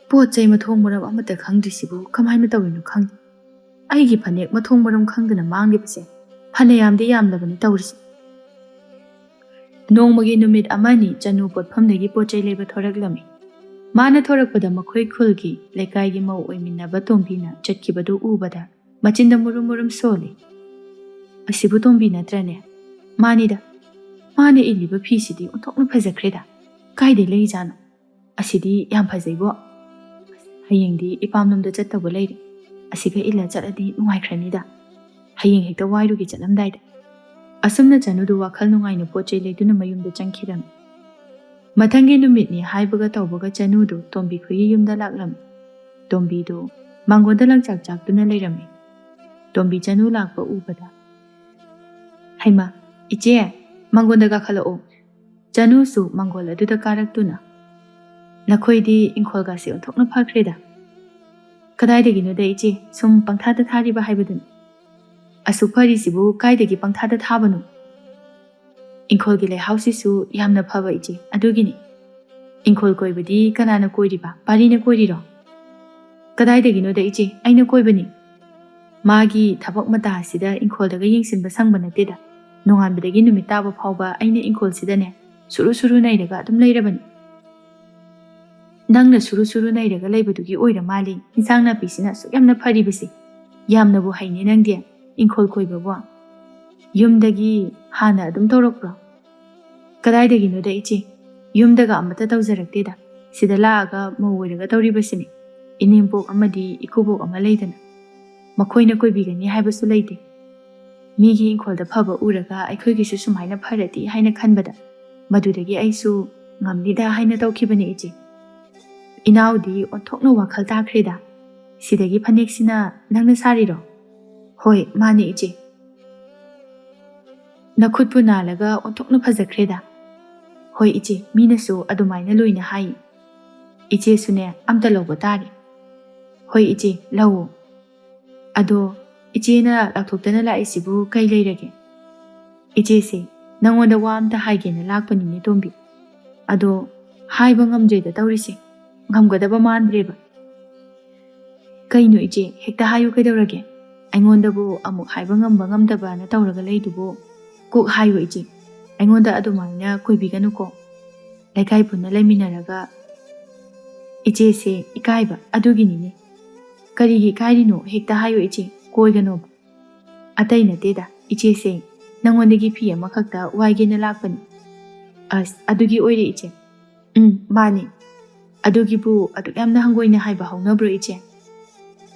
"ꯄꯣꯠ ꯆꯩ ꯃꯊꯣꯡ ꯃꯔꯝ ꯑꯃꯠꯇ ꯈꯪꯗ꯭ꯔꯤꯁꯤꯕꯨ ꯀꯃꯥꯏꯅ ꯇꯧꯔꯤꯅꯣ ꯈꯪꯗꯦ꯫ ꯑꯩꯒꯤ ꯐꯅꯦꯛ ꯃꯊꯣꯡ ꯃꯔꯝ ꯈꯪꯗꯅ ꯃꯥꯡꯂꯤꯕꯁꯦ ꯐꯅꯌꯥꯝꯗꯤ ꯌꯥꯝꯂꯕꯅꯤ ꯇꯧꯔꯤꯁꯦ꯫" ꯅꯣꯡꯃꯒꯤ ꯅꯨꯃꯤꯠ ꯑꯃꯅꯤ ꯆꯅꯨ ꯄꯣꯠꯐꯝꯗꯒꯤ ꯄꯣꯠ ꯆꯩ ꯂꯩꯕ ꯊꯣꯔꯛꯂꯝꯃꯤ꯫ ꯃꯥꯅ ꯊꯣꯔꯛꯄꯗ ꯃꯈꯣꯏ ꯈꯨꯜꯒꯤ ꯂꯩꯀꯥꯏꯒꯤ ꯃꯧ ꯑꯣꯏꯃꯤꯟꯅꯕ ꯇꯣꯝꯕꯤꯅ ꯆꯠꯈꯤꯕꯗꯨ ꯎꯕꯗ ꯃꯆꯤꯟꯗ ꯃꯨꯔꯨꯝ ꯃꯨꯔꯨꯝ ꯁꯣꯜꯂꯤ꯫ "ꯑꯁꯤꯕꯨ ꯇꯣꯝꯕꯤ ꯅꯠꯇ꯭ꯔꯅꯦ?" "ꯃꯥꯅꯤꯗ꯫ ꯃꯥꯅ ꯏꯜꯂꯤꯕ ꯐꯤꯁꯤꯗꯤ ꯑꯣꯟꯊꯣꯛꯅ ꯐꯖꯈ꯭ꯔꯦꯗ꯫ ꯀꯥꯏꯗꯩ ꯂꯩꯖꯥꯠꯅꯣ? ꯑꯁꯤꯗꯤ ꯌꯥꯝ ꯐꯖꯩꯕꯣ꯫ ꯍꯌꯦꯡꯗꯤ ꯏꯄꯥꯝꯂꯣꯝꯗ ꯆꯠꯇꯧꯕ ꯂꯩꯔꯦ꯫ ꯑꯁꯤꯒ ꯏꯜꯂ ꯆꯠꯂꯗꯤ ꯅꯨꯡꯉꯥꯏꯈ꯭ꯔꯅꯤꯗ꯫ ꯍꯌꯦꯡ ꯍꯦꯛꯇ ꯋꯥꯏꯔꯨꯒꯦ ꯆꯠꯂꯝꯗꯥꯏꯗ꯫" ꯑꯁꯨꯝꯅ ꯆꯅꯨꯗꯨ ꯋꯥꯈꯜ ꯅꯨꯡꯉꯥꯏꯅ ꯄꯣꯠ ꯆꯩ ꯂꯩꯗꯨꯅ ꯃꯌꯨꯝꯗ ꯆꯪꯈꯤꯔꯝꯃꯤ꯫ ꯃꯊꯪꯒꯤ ꯅꯨꯃꯤꯠꯅꯤ ꯍꯥꯏꯕꯒ ꯇꯧꯕꯒ ꯆꯅꯨꯗꯨ ꯇꯣꯝꯕꯤ ꯈꯣꯏꯒꯤ ꯌꯨꯝꯗ ꯂꯥꯛꯂꯝꯃꯤ꯫ ꯇꯣꯝꯕꯤꯗꯨ ꯃꯥꯡꯒꯣꯟꯗ ꯂꯪꯆꯥꯛ ꯆꯥꯛꯇꯨꯅ ꯂꯩꯔꯝꯃꯤ꯫ ꯇꯣꯝꯕꯤ ꯆꯅꯨ ꯂꯥꯛꯄ ꯎꯕꯗ, "ꯍꯩꯃꯥ, ꯏꯆꯦ, ꯃꯥꯡꯒꯣꯟꯗ ꯀꯥꯈꯠꯂꯛꯑꯣ꯫" ꯆꯅꯨꯁꯨ ꯃꯥꯡꯒꯣꯜ ꯑꯗꯨꯗ ꯀꯥꯔꯛꯇꯨꯅ, "ꯅꯈꯣꯏꯗꯤ ꯏꯪꯈꯣꯜꯒꯁꯦ ꯑꯣꯟꯊꯣꯛꯅ ꯐꯈ꯭ꯔꯦꯗ꯫" "ꯀꯗꯥꯏꯗꯒꯤꯅꯣꯗ ꯏꯆꯦ, ꯁꯨꯝ ꯄꯪꯊꯥꯗ ꯊꯥꯔꯤꯕ ꯍꯥꯏꯕꯗꯨꯅꯤ꯫" "ꯑꯁꯨꯛ ꯐꯔꯤꯁꯤꯕꯨ ꯀꯥꯏꯗꯒꯤ ꯄꯪꯊꯥꯗ ꯊꯥꯕꯅꯣ? ꯏꯪꯈꯣꯜꯒꯤ ꯂꯩꯍꯥꯎꯁꯤꯁꯨ ꯌꯥꯝꯅ ꯐꯕ ꯏꯆꯦ, ꯑꯗꯨꯒꯤꯅꯤ꯫" "ꯏꯪꯈꯣꯜ ꯀꯣꯏꯕꯗꯤ ꯀꯅꯥꯅ ꯀꯣꯏꯔꯤꯕ? ꯄꯥꯔꯤꯅ ꯀꯣꯏꯔꯤꯔꯣ?" "ꯀꯗꯥꯏꯗꯒꯤꯅꯣꯗ ꯏꯆꯦ, ꯑꯩꯅ ꯀꯣꯏꯕꯅꯤ꯫ ꯃꯥꯒꯤ ꯊꯕꯛ ꯃꯇꯥ ꯑꯁꯤꯗ ꯏꯪꯈꯣꯜꯗꯒ ꯌꯦꯡꯁꯤꯟꯕ ꯁꯪꯕ ꯅꯠꯇꯦꯗ꯫ ꯅꯣꯡꯉꯥꯟꯕꯗꯒꯤ ꯅꯨꯃꯤꯠ ꯇꯥꯕ ꯐꯥꯎꯕ ꯑꯩꯅ ꯏꯪꯈꯣꯜꯁꯤꯗꯅꯦ ꯁꯨꯔꯨ ꯁꯨꯔꯨ ꯅꯩꯔꯒ ꯑꯗꯨꯝ ꯂꯩꯔꯕꯅꯤ꯫" "ꯅꯪꯅ ꯁꯨꯔꯨ ꯁꯨꯔꯨ ꯅꯩꯔꯒ ꯂꯩꯕꯗꯨꯒꯤ ꯑꯣꯏꯔ ꯃꯥꯜꯂꯦ ꯏꯟꯁꯥꯡ ꯅꯥꯄꯤꯁꯤꯅ ꯑꯁꯨꯛ ꯌꯥꯝꯅ ꯐꯔꯤꯕꯁꯦ꯫ ꯌꯥꯝꯅꯕꯨ ꯍꯩꯅꯦ ꯅꯪꯗꯤ ꯏꯪꯈꯣꯜ ꯀꯣꯏꯕꯕꯨ꯫ ꯌꯨꯝꯗꯒꯤ ꯍꯥꯟꯅ ꯑꯗꯨꯝ ꯇꯧꯔꯛꯄ꯭ꯔꯣ?" "ꯀꯗꯥꯏꯗꯒꯤꯅꯣꯗ ꯏꯆꯦ, ꯌꯨꯝꯗꯒ ꯑꯃꯠꯇ ꯇꯧꯖꯔꯛꯇꯦꯗ꯫ ꯁꯤꯗ ꯂꯥꯛꯑꯒ ꯃꯧ ꯑꯣꯏꯔꯒ ꯇꯧꯔꯤꯕꯁꯤꯅꯤ꯫ ꯏꯅꯦꯝꯄꯣꯛ ꯑꯃꯗꯤ ꯏꯀꯨꯕꯣꯛ ꯑꯃ ꯂꯩꯗꯅ, ꯃꯈꯣꯏꯅ ꯀꯣꯏꯕꯤꯒꯅꯤ ꯍꯥꯏꯕꯁꯨ ꯂꯩꯇꯦ꯫ ꯃꯤꯒꯤ ꯏꯪꯈꯣꯜꯗ ꯐꯕ ꯎꯔꯒ ꯑꯩꯈꯣꯏꯒꯤꯁꯨ ꯁꯨꯃꯥꯏꯅ ꯐꯔꯗꯤ ꯍꯥꯏꯅ ꯈꯟꯕꯗ, ꯃꯗꯨꯗꯒꯤ ꯑꯩꯁꯨ ꯉꯝꯅꯤꯗ ꯍꯥꯏꯅ ꯇꯧꯈꯤꯕꯅꯦ ꯏꯆꯦ꯫ ꯏꯅꯥꯎꯗꯤ ꯑꯣꯟꯊꯣꯛꯅ ꯋꯥꯈꯜ ꯇꯥꯈ꯭ꯔꯦꯗ꯫ ꯁꯤꯗꯒꯤ ꯐꯅꯦꯛꯁꯤꯅ ꯅꯪꯅ ꯁꯥꯔꯤꯔꯣ?" "ꯍꯣꯏ, ꯃꯥꯅꯦ ꯏꯆꯦ꯫ ꯅꯈꯨꯠꯄꯨ ꯅꯥꯜꯂꯒ ꯑꯣꯟꯊꯣꯛꯅ ꯐꯖꯈ꯭ꯔꯦꯗ꯫" "ꯍꯣꯏ ꯏꯆꯦ, ꯃꯤꯅꯁꯨ ꯑꯗꯨꯃꯥꯏꯅ ꯂꯣꯏꯅ ꯍꯥꯏ꯫ ꯏꯆꯦꯁꯨꯅꯦ, ꯑꯝꯇ ꯂꯧꯕ ꯇꯥꯔꯦ꯫" "ꯍꯣꯏ ꯏꯆꯦ, ꯂꯧꯑꯣ꯫ ꯑꯗꯣ ꯏꯆꯦꯅ ꯂꯥꯎꯊꯣꯛꯇꯅ ꯂꯥꯛꯏꯁꯤꯕꯨ ꯀꯩ ꯂꯩꯔꯒꯦ?" "ꯏꯆꯦꯁꯦ, ꯅꯪꯉꯣꯟꯗ ꯋꯥ ꯑꯝꯇ ꯍꯥꯏꯒꯦꯅ ꯂꯥꯛꯄꯅꯤꯅꯦ ꯇꯣꯝꯕꯤ꯫ ꯑꯗꯣ ꯍꯥꯏꯕ ꯉꯝꯗ꯭ꯔꯦꯗ ꯇꯧꯔꯤꯁꯦ, ꯉꯝꯒꯗꯕ ꯃꯥꯟꯗ꯭ꯔꯦꯕ꯫" "ꯀꯩꯅꯣ ꯏꯆꯦ, ꯍꯦꯛꯇ ꯍꯥꯏꯌꯨ ꯀꯩꯗꯧꯔꯒꯦ? ꯑꯩꯉꯣꯟꯗꯕꯨ ꯑꯃꯨꯛ ꯍꯥꯏꯕ ꯉꯝꯕ ꯉꯝꯗꯕꯅ ꯇꯧꯔꯒ ꯂꯩꯗꯨꯕꯨ꯫ ꯀꯣꯛ ꯍꯥꯏꯌꯨ ꯏꯆꯦ, ꯑꯩꯉꯣꯟꯗ ꯑꯗꯨꯃꯥꯏꯅ ꯀꯣꯏꯕꯤꯒꯅꯨꯀꯣ꯫ ꯂꯩꯀꯥꯏ ꯄꯨꯟꯅ ꯂꯩꯃꯤꯟꯅꯔꯒ ꯏꯆꯦꯁꯦ ꯏꯀꯥꯏꯕ ꯑꯗꯨꯒꯤꯅꯤꯅꯦ꯫" "ꯀꯔꯤꯒꯤ ꯏꯀꯥꯏꯔꯤꯅꯣ? ꯍꯦꯛꯇ ꯍꯥꯏꯌꯨ ꯏꯆꯦ, ꯀꯣꯏꯒꯅꯣꯕ꯫" "ꯑꯇꯩ ꯅꯠꯇꯦꯗ ꯏꯆꯦꯁꯦ, ꯅꯪꯉꯣꯟꯗꯒꯤ ꯐꯤ ꯑꯃꯈꯛꯇ ꯋꯥꯏꯒꯦꯅ ꯂꯥꯛꯄꯅꯤ꯫" "ꯑꯁ, ꯑꯗꯨꯒꯤ ꯑꯣꯏꯔꯦ ꯏꯆꯦ꯫" "ꯎꯝ, ꯃꯥꯅꯤ꯫ ꯑꯗꯨꯒꯤꯕꯨ ꯑꯗꯨꯛ ꯌꯥꯝꯅ ꯍꯪꯒꯣꯏꯅ ꯍꯥꯏꯕ ꯍꯧꯅꯕ꯭ꯔꯣ ꯏꯆꯦ?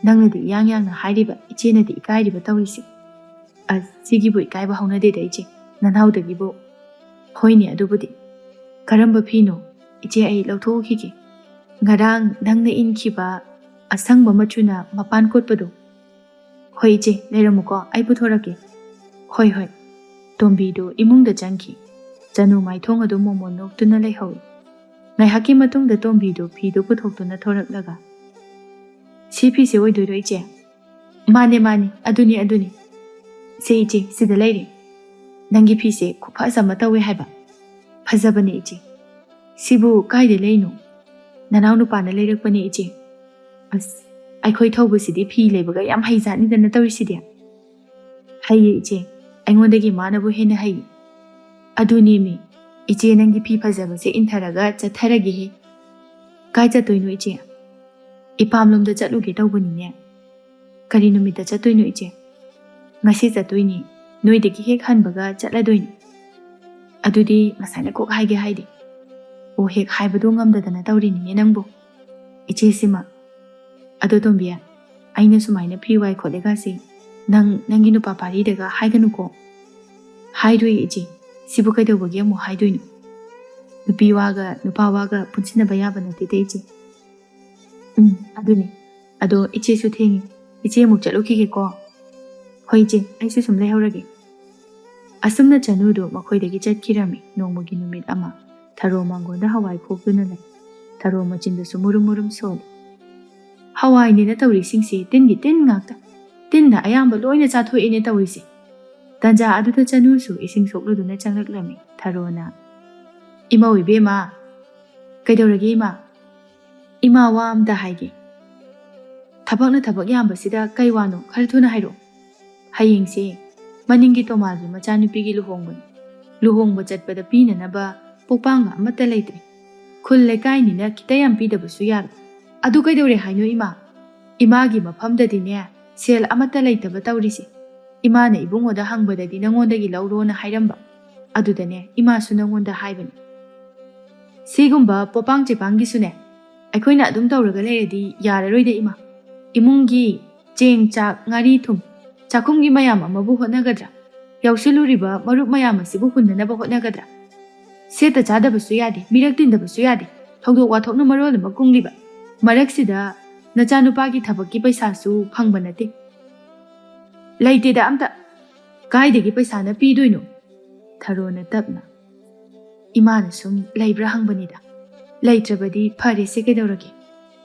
ꯅꯪꯅꯗꯤ ꯏꯌꯥꯡ ꯌꯥꯡꯅ ꯍꯥꯏꯔꯤꯕ, ꯏꯆꯦꯅꯗꯤ ꯏꯀꯥꯏꯔꯤꯕ ꯇꯧꯔꯤꯁꯦ꯫" "ꯑꯁ, ꯁꯤꯒꯤꯕꯨ ꯏꯀꯥꯏꯕ ꯍꯧꯅꯗꯦꯗ ꯏꯆꯦ, ꯅꯅꯥꯎꯗꯒꯤꯕꯨ꯫" "ꯍꯣꯏꯅꯦ, ꯑꯗꯨꯕꯨꯗꯤ꯫ ꯀꯔꯝꯕ ꯐꯤꯅꯣ? ꯏꯆꯦ, ꯑꯩ ꯂꯧꯊꯣꯛꯎꯈꯤꯒꯦ꯫ ꯉꯔꯥꯡ ꯅꯪꯅ ꯏꯟꯈꯤꯕ ꯑꯁꯪꯕ ꯃꯆꯨꯅ ꯃꯄꯥꯟ ꯀꯣꯠꯄꯗꯣ꯫" "ꯍꯣꯏ ꯏꯆꯦ, ꯂꯩꯔꯝꯃꯨꯀꯣ, ꯑꯩ ꯄꯨꯊꯣꯔꯛꯀꯦ꯫" "ꯍꯣꯏ, ꯍꯣꯏ꯫" ꯇꯣꯝꯕꯤꯗꯨ ꯏꯃꯨꯡꯗ ꯆꯪꯈꯤ꯫ ꯆꯅꯨ ꯃꯥꯏꯊꯣꯡ ꯑꯗꯨ ꯃꯣꯃꯣꯟ ꯅꯣꯛꯇꯨꯅ ꯂꯩꯍꯧꯏ꯫ ꯉꯥꯏꯍꯥꯛꯀꯤ ꯃꯇꯨꯡꯗ ꯇꯣꯝꯕꯤꯗꯨ ꯐꯤꯗꯨ ꯄꯨꯊꯣꯛꯇꯨꯅ ꯊꯣꯔꯛꯂꯒ, "ꯁꯤ ꯐꯤꯁꯦ ꯑꯣꯏꯗꯣꯏꯔꯣ ꯏꯆꯦ?" "ꯃꯥꯅꯦ, ꯃꯥꯅꯦ, ꯑꯗꯨꯅꯤ, ꯑꯗꯨꯅꯤ꯫ ꯁꯦ ꯏꯆꯦ, ꯁꯤꯗ ꯂꯩꯔꯦ꯫ ꯅꯪꯒꯤ ꯐꯤꯁꯦ ꯈꯨꯐꯖ ꯑꯃ ꯇꯧꯋꯦ ꯍꯥꯏꯕ꯫ ꯐꯖꯕꯅꯦ ꯏꯆꯦ꯫ ꯁꯤꯕꯨ ꯀꯥꯏꯗ ꯂꯩꯅꯣ?" "ꯅꯅꯥꯎ ꯅꯨꯄꯥꯅ ꯂꯩꯔꯛꯄꯅꯦ ꯏꯆꯦ꯫" "ꯑꯁ, ꯑꯩꯈꯣꯏ ꯊꯧꯕꯁꯤꯗꯤ ꯐꯤ ꯂꯩꯕꯒ ꯌꯥꯝ ꯍꯩꯖꯥꯠꯅꯤꯗꯅ ꯇꯧꯔꯤꯁꯤꯗꯤ꯫" "ꯍꯩꯌꯦ ꯏꯆꯦ, ꯑꯩꯉꯣꯟꯗꯒꯤ ꯃꯥꯅꯕꯨ ꯍꯦꯟꯅ ꯍꯩ꯫" "ꯑꯗꯨꯅꯦꯃꯤ, ꯏꯆꯦ ꯅꯪꯒꯤ ꯐꯤ ꯐꯖꯕꯁꯦ ꯏꯟꯊꯔꯒ ꯆꯠꯊꯔꯒꯦꯍꯦ꯫" "ꯀꯥꯏ ꯆꯠꯇꯣꯏꯅꯣ ꯏꯆꯦ?" "ꯏꯄꯥꯝꯂꯣꯝꯗ ꯆꯠꯂꯨꯒꯦ ꯇꯧꯕꯅꯤꯅꯦ꯫" "ꯀꯔꯤ ꯅꯨꯃꯤꯠꯇ ꯆꯠꯇꯣꯏꯅꯣ ꯏꯆꯦ?" "ꯉꯁꯤ ꯆꯠꯇꯣꯏꯅꯤ, ꯅꯣꯏꯗꯒꯤ ꯍꯦꯛ ꯍꯟꯕꯒ ꯆꯠꯂꯗꯣꯏꯅꯤ꯫" ꯑꯗꯨꯗꯤ ꯉꯁꯥꯏꯅ ꯀꯣꯛ ꯍꯥꯏꯒꯦ ꯍꯥꯏꯗꯦ꯫ ꯑꯣ, ꯍꯦꯛ ꯍꯥꯏꯕꯗꯣ ꯉꯝꯗꯗꯅ ꯇꯧꯔꯤꯅꯤꯅꯦ ꯅꯪꯕꯨ꯫ ꯏꯆꯦꯁꯤꯃ꯫ ꯑꯗꯣ ꯇꯣꯝꯕꯤ, ꯑꯩꯅ ꯁꯨꯃꯥꯏꯅ ꯐꯤ ꯋꯥꯏ ꯈꯣꯠꯂꯦꯒꯁꯦ ꯅꯪ ꯅꯪꯒꯤ ꯅꯨꯄꯥ ꯄꯥꯔꯤꯗꯒ ꯍꯥꯏꯒꯅꯨꯀꯣ꯫ ꯍꯥꯏꯔꯣꯏ ꯏꯆꯦ, ꯁꯤꯕꯨ ꯀꯩꯗꯧꯕꯒꯤ ꯑꯃꯨꯛ ꯍꯥꯏꯗꯣꯏꯅꯣ? ꯅꯨꯄꯤ ꯋꯥꯒ ꯅꯨꯄꯥ ꯋꯥꯒ ꯄꯨꯟꯁꯤꯟꯅꯕ ꯌꯥꯕ ꯅꯠꯇꯦꯗ ꯏꯆꯦ꯫ ꯎꯝ, ꯑꯗꯨꯅꯤ꯫ ꯑꯗꯣ ꯏꯆꯦꯁꯨ ꯊꯦꯡꯉꯤ, ꯏꯆꯦ ꯑꯃꯨꯛ ꯆꯠꯂꯨꯈꯤꯒꯦꯀꯣ꯫ ꯍꯣꯏ ꯏꯆꯦ, ꯑꯩꯁꯨ ꯁꯨꯝ ꯂꯩꯍꯧꯔꯒꯦ꯫ ꯑꯁꯨꯝꯅ ꯆꯅꯨꯗꯨ ꯃꯈꯣꯏꯗꯒꯤ ꯆꯠꯈꯤꯔꯝꯃꯤ꯫ ꯅꯣꯡꯃꯒꯤ ꯅꯨꯃꯤꯠ ꯑꯃ ꯊꯔꯣ ꯃꯥꯡꯒꯣꯟꯗ ꯍꯋꯥꯏ ꯈꯣꯛꯇꯨꯅ ꯂꯩ꯫ ꯊꯔꯣ ꯃꯆꯤꯟꯗꯁꯨ ꯃꯨꯔꯨꯝ ꯃꯨꯔꯨꯝ ꯁꯣꯜꯂꯤ꯫ ꯍꯋꯥꯏꯅꯦꯅ ꯇꯧꯔꯤꯁꯤꯡꯁꯤ ꯇꯤꯟꯒꯤ ꯇꯤꯟ ꯉꯥꯛꯇ꯫ ꯇꯤꯟꯅ ꯑꯌꯥꯝꯕ ꯂꯣꯏꯅ ꯆꯥꯊꯣꯛꯑꯦꯅꯦ ꯇꯧꯔꯤꯁꯦ꯫ ꯇꯟꯖꯥ ꯑꯗꯨꯗ ꯆꯅꯨꯁꯨ ꯏꯁꯤꯡ ꯁꯣꯛꯂꯨꯗꯨꯅ ꯆꯪꯂꯛꯂꯝꯃꯤ꯫ ꯊꯔꯣꯅ, "ꯏꯃꯧ ꯏꯕꯦꯝꯃ!" "ꯀꯩꯗꯧꯔꯒꯦ ꯏꯃꯥ?" "ꯏꯃꯥ, ꯋꯥ ꯑꯝꯇ ꯍꯥꯏꯒꯦ꯫ ꯊꯕꯛꯅ ꯊꯕꯛ ꯌꯥꯝꯕꯁꯤꯗ ꯀꯩ ꯋꯥꯅꯣ? ꯈꯔ ꯊꯨꯅ ꯍꯥꯏꯔꯛꯑꯣ꯫ ꯍꯌꯦꯡꯁꯦ ꯃꯅꯤꯡꯒꯤ ꯇꯣꯃꯥꯒꯤ ꯃꯆꯥꯅꯨꯄꯤꯒꯤ ꯂꯨꯍꯣꯡꯕꯅꯤ꯫ ꯂꯨꯍꯣꯡꯕ ꯆꯠꯄꯗ ꯄꯤꯅꯅꯕ ꯄꯣꯛꯄꯥꯡꯒ ꯑꯃꯠꯇ ꯂꯩꯇ꯭ꯔꯦ꯫ ꯈꯨꯜ ꯂꯩꯀꯥꯏꯅꯤꯅ ꯈꯤꯇ ꯌꯥꯝ ꯄꯤꯗꯕꯁꯨ ꯌꯥꯔꯣꯏ꯫ ꯑꯗꯨ ꯀꯩꯗꯧꯔꯦ ꯍꯥꯏꯅꯣ ꯏꯃꯥ? ꯏꯃꯥꯒꯤ ꯃꯐꯝꯗꯗꯤꯅꯦ ꯁꯦꯜ ꯑꯃꯠꯇ ꯂꯩꯇꯕ ꯇꯧꯔꯤꯁꯦ꯫ ꯏꯃꯥꯅ ꯏꯕꯨꯡꯉꯣꯗ ꯍꯪꯕꯗꯗꯤ ꯅꯉꯣꯟꯗꯒꯤ ꯂꯧꯔꯣꯅ ꯍꯥꯏꯔꯝꯕ꯫ ꯑꯗꯨꯗꯅꯦ ꯏꯃꯥꯁꯨ ꯅꯉꯣꯟꯗ ꯍꯥꯏꯕꯅꯤ꯫ ꯁꯤꯒꯨꯝꯕ ꯄꯣꯄꯥꯡ ꯆꯦꯄꯥꯡꯒꯤꯁꯨꯅꯦ ꯑꯩꯈꯣꯏꯅ ꯑꯗꯨꯝ ꯇꯧꯔꯒ ꯂꯩꯔꯗꯤ ꯌꯥꯔꯔꯣꯏꯗ ꯏꯃꯥ꯫ ꯏꯃꯨꯡꯒꯤ ꯆꯦꯡ, ꯆꯥꯛ, ꯉꯥꯔꯤ, ꯊꯨꯝ, ꯆꯥꯛꯈꯨꯝꯒꯤ ꯃꯌꯥꯝ ꯑꯃꯕꯨ ꯍꯣꯠꯅꯒꯗ꯭ꯔꯥ? ꯌꯥꯎꯁꯤꯜꯂꯨꯔꯤꯕ ꯃꯔꯨꯞ ꯃꯌꯥꯝ ꯑꯁꯤꯕꯨ ꯍꯨꯟꯅꯅꯕ ꯍꯣꯠꯅꯒꯗ꯭ꯔꯥ? ꯁꯦꯠꯇ ꯆꯥꯗꯕꯁꯨ ꯌꯥꯗꯦ, ꯃꯤꯔꯛ ꯇꯤꯟꯗꯕꯁꯨ ꯌꯥꯗꯦ, ꯊꯧꯗꯣꯛ ꯋꯥꯊꯣꯛꯅ ꯃꯔꯣꯜ ꯑꯃ ꯀꯨꯡꯂꯤꯕ꯫ ꯃꯔꯛꯁꯤꯗ ꯅꯆꯥꯅꯨꯄꯥꯒꯤ ꯊꯕꯛꯀꯤ ꯄꯩꯁꯥꯁꯨ ꯐꯪꯕ ꯅꯠꯇꯦ꯫ ꯂꯩꯇꯦꯗ ꯑꯝꯇ꯫ ꯀꯥꯏꯗꯒꯤ ꯄꯩꯁꯥꯅ ꯄꯤꯗꯣꯏꯅꯣ?" ꯊꯔꯣꯅ ꯇꯞꯅ, "ꯏꯃꯥꯅ ꯁꯨꯝ ꯂꯩꯕ꯭ꯔꯥ ꯍꯪꯕꯅꯤꯗ꯫ ꯂꯩꯇ꯭ꯔꯕꯗꯤ ꯐꯔꯦꯁꯦ ꯀꯩꯗꯧꯔꯒꯦ?"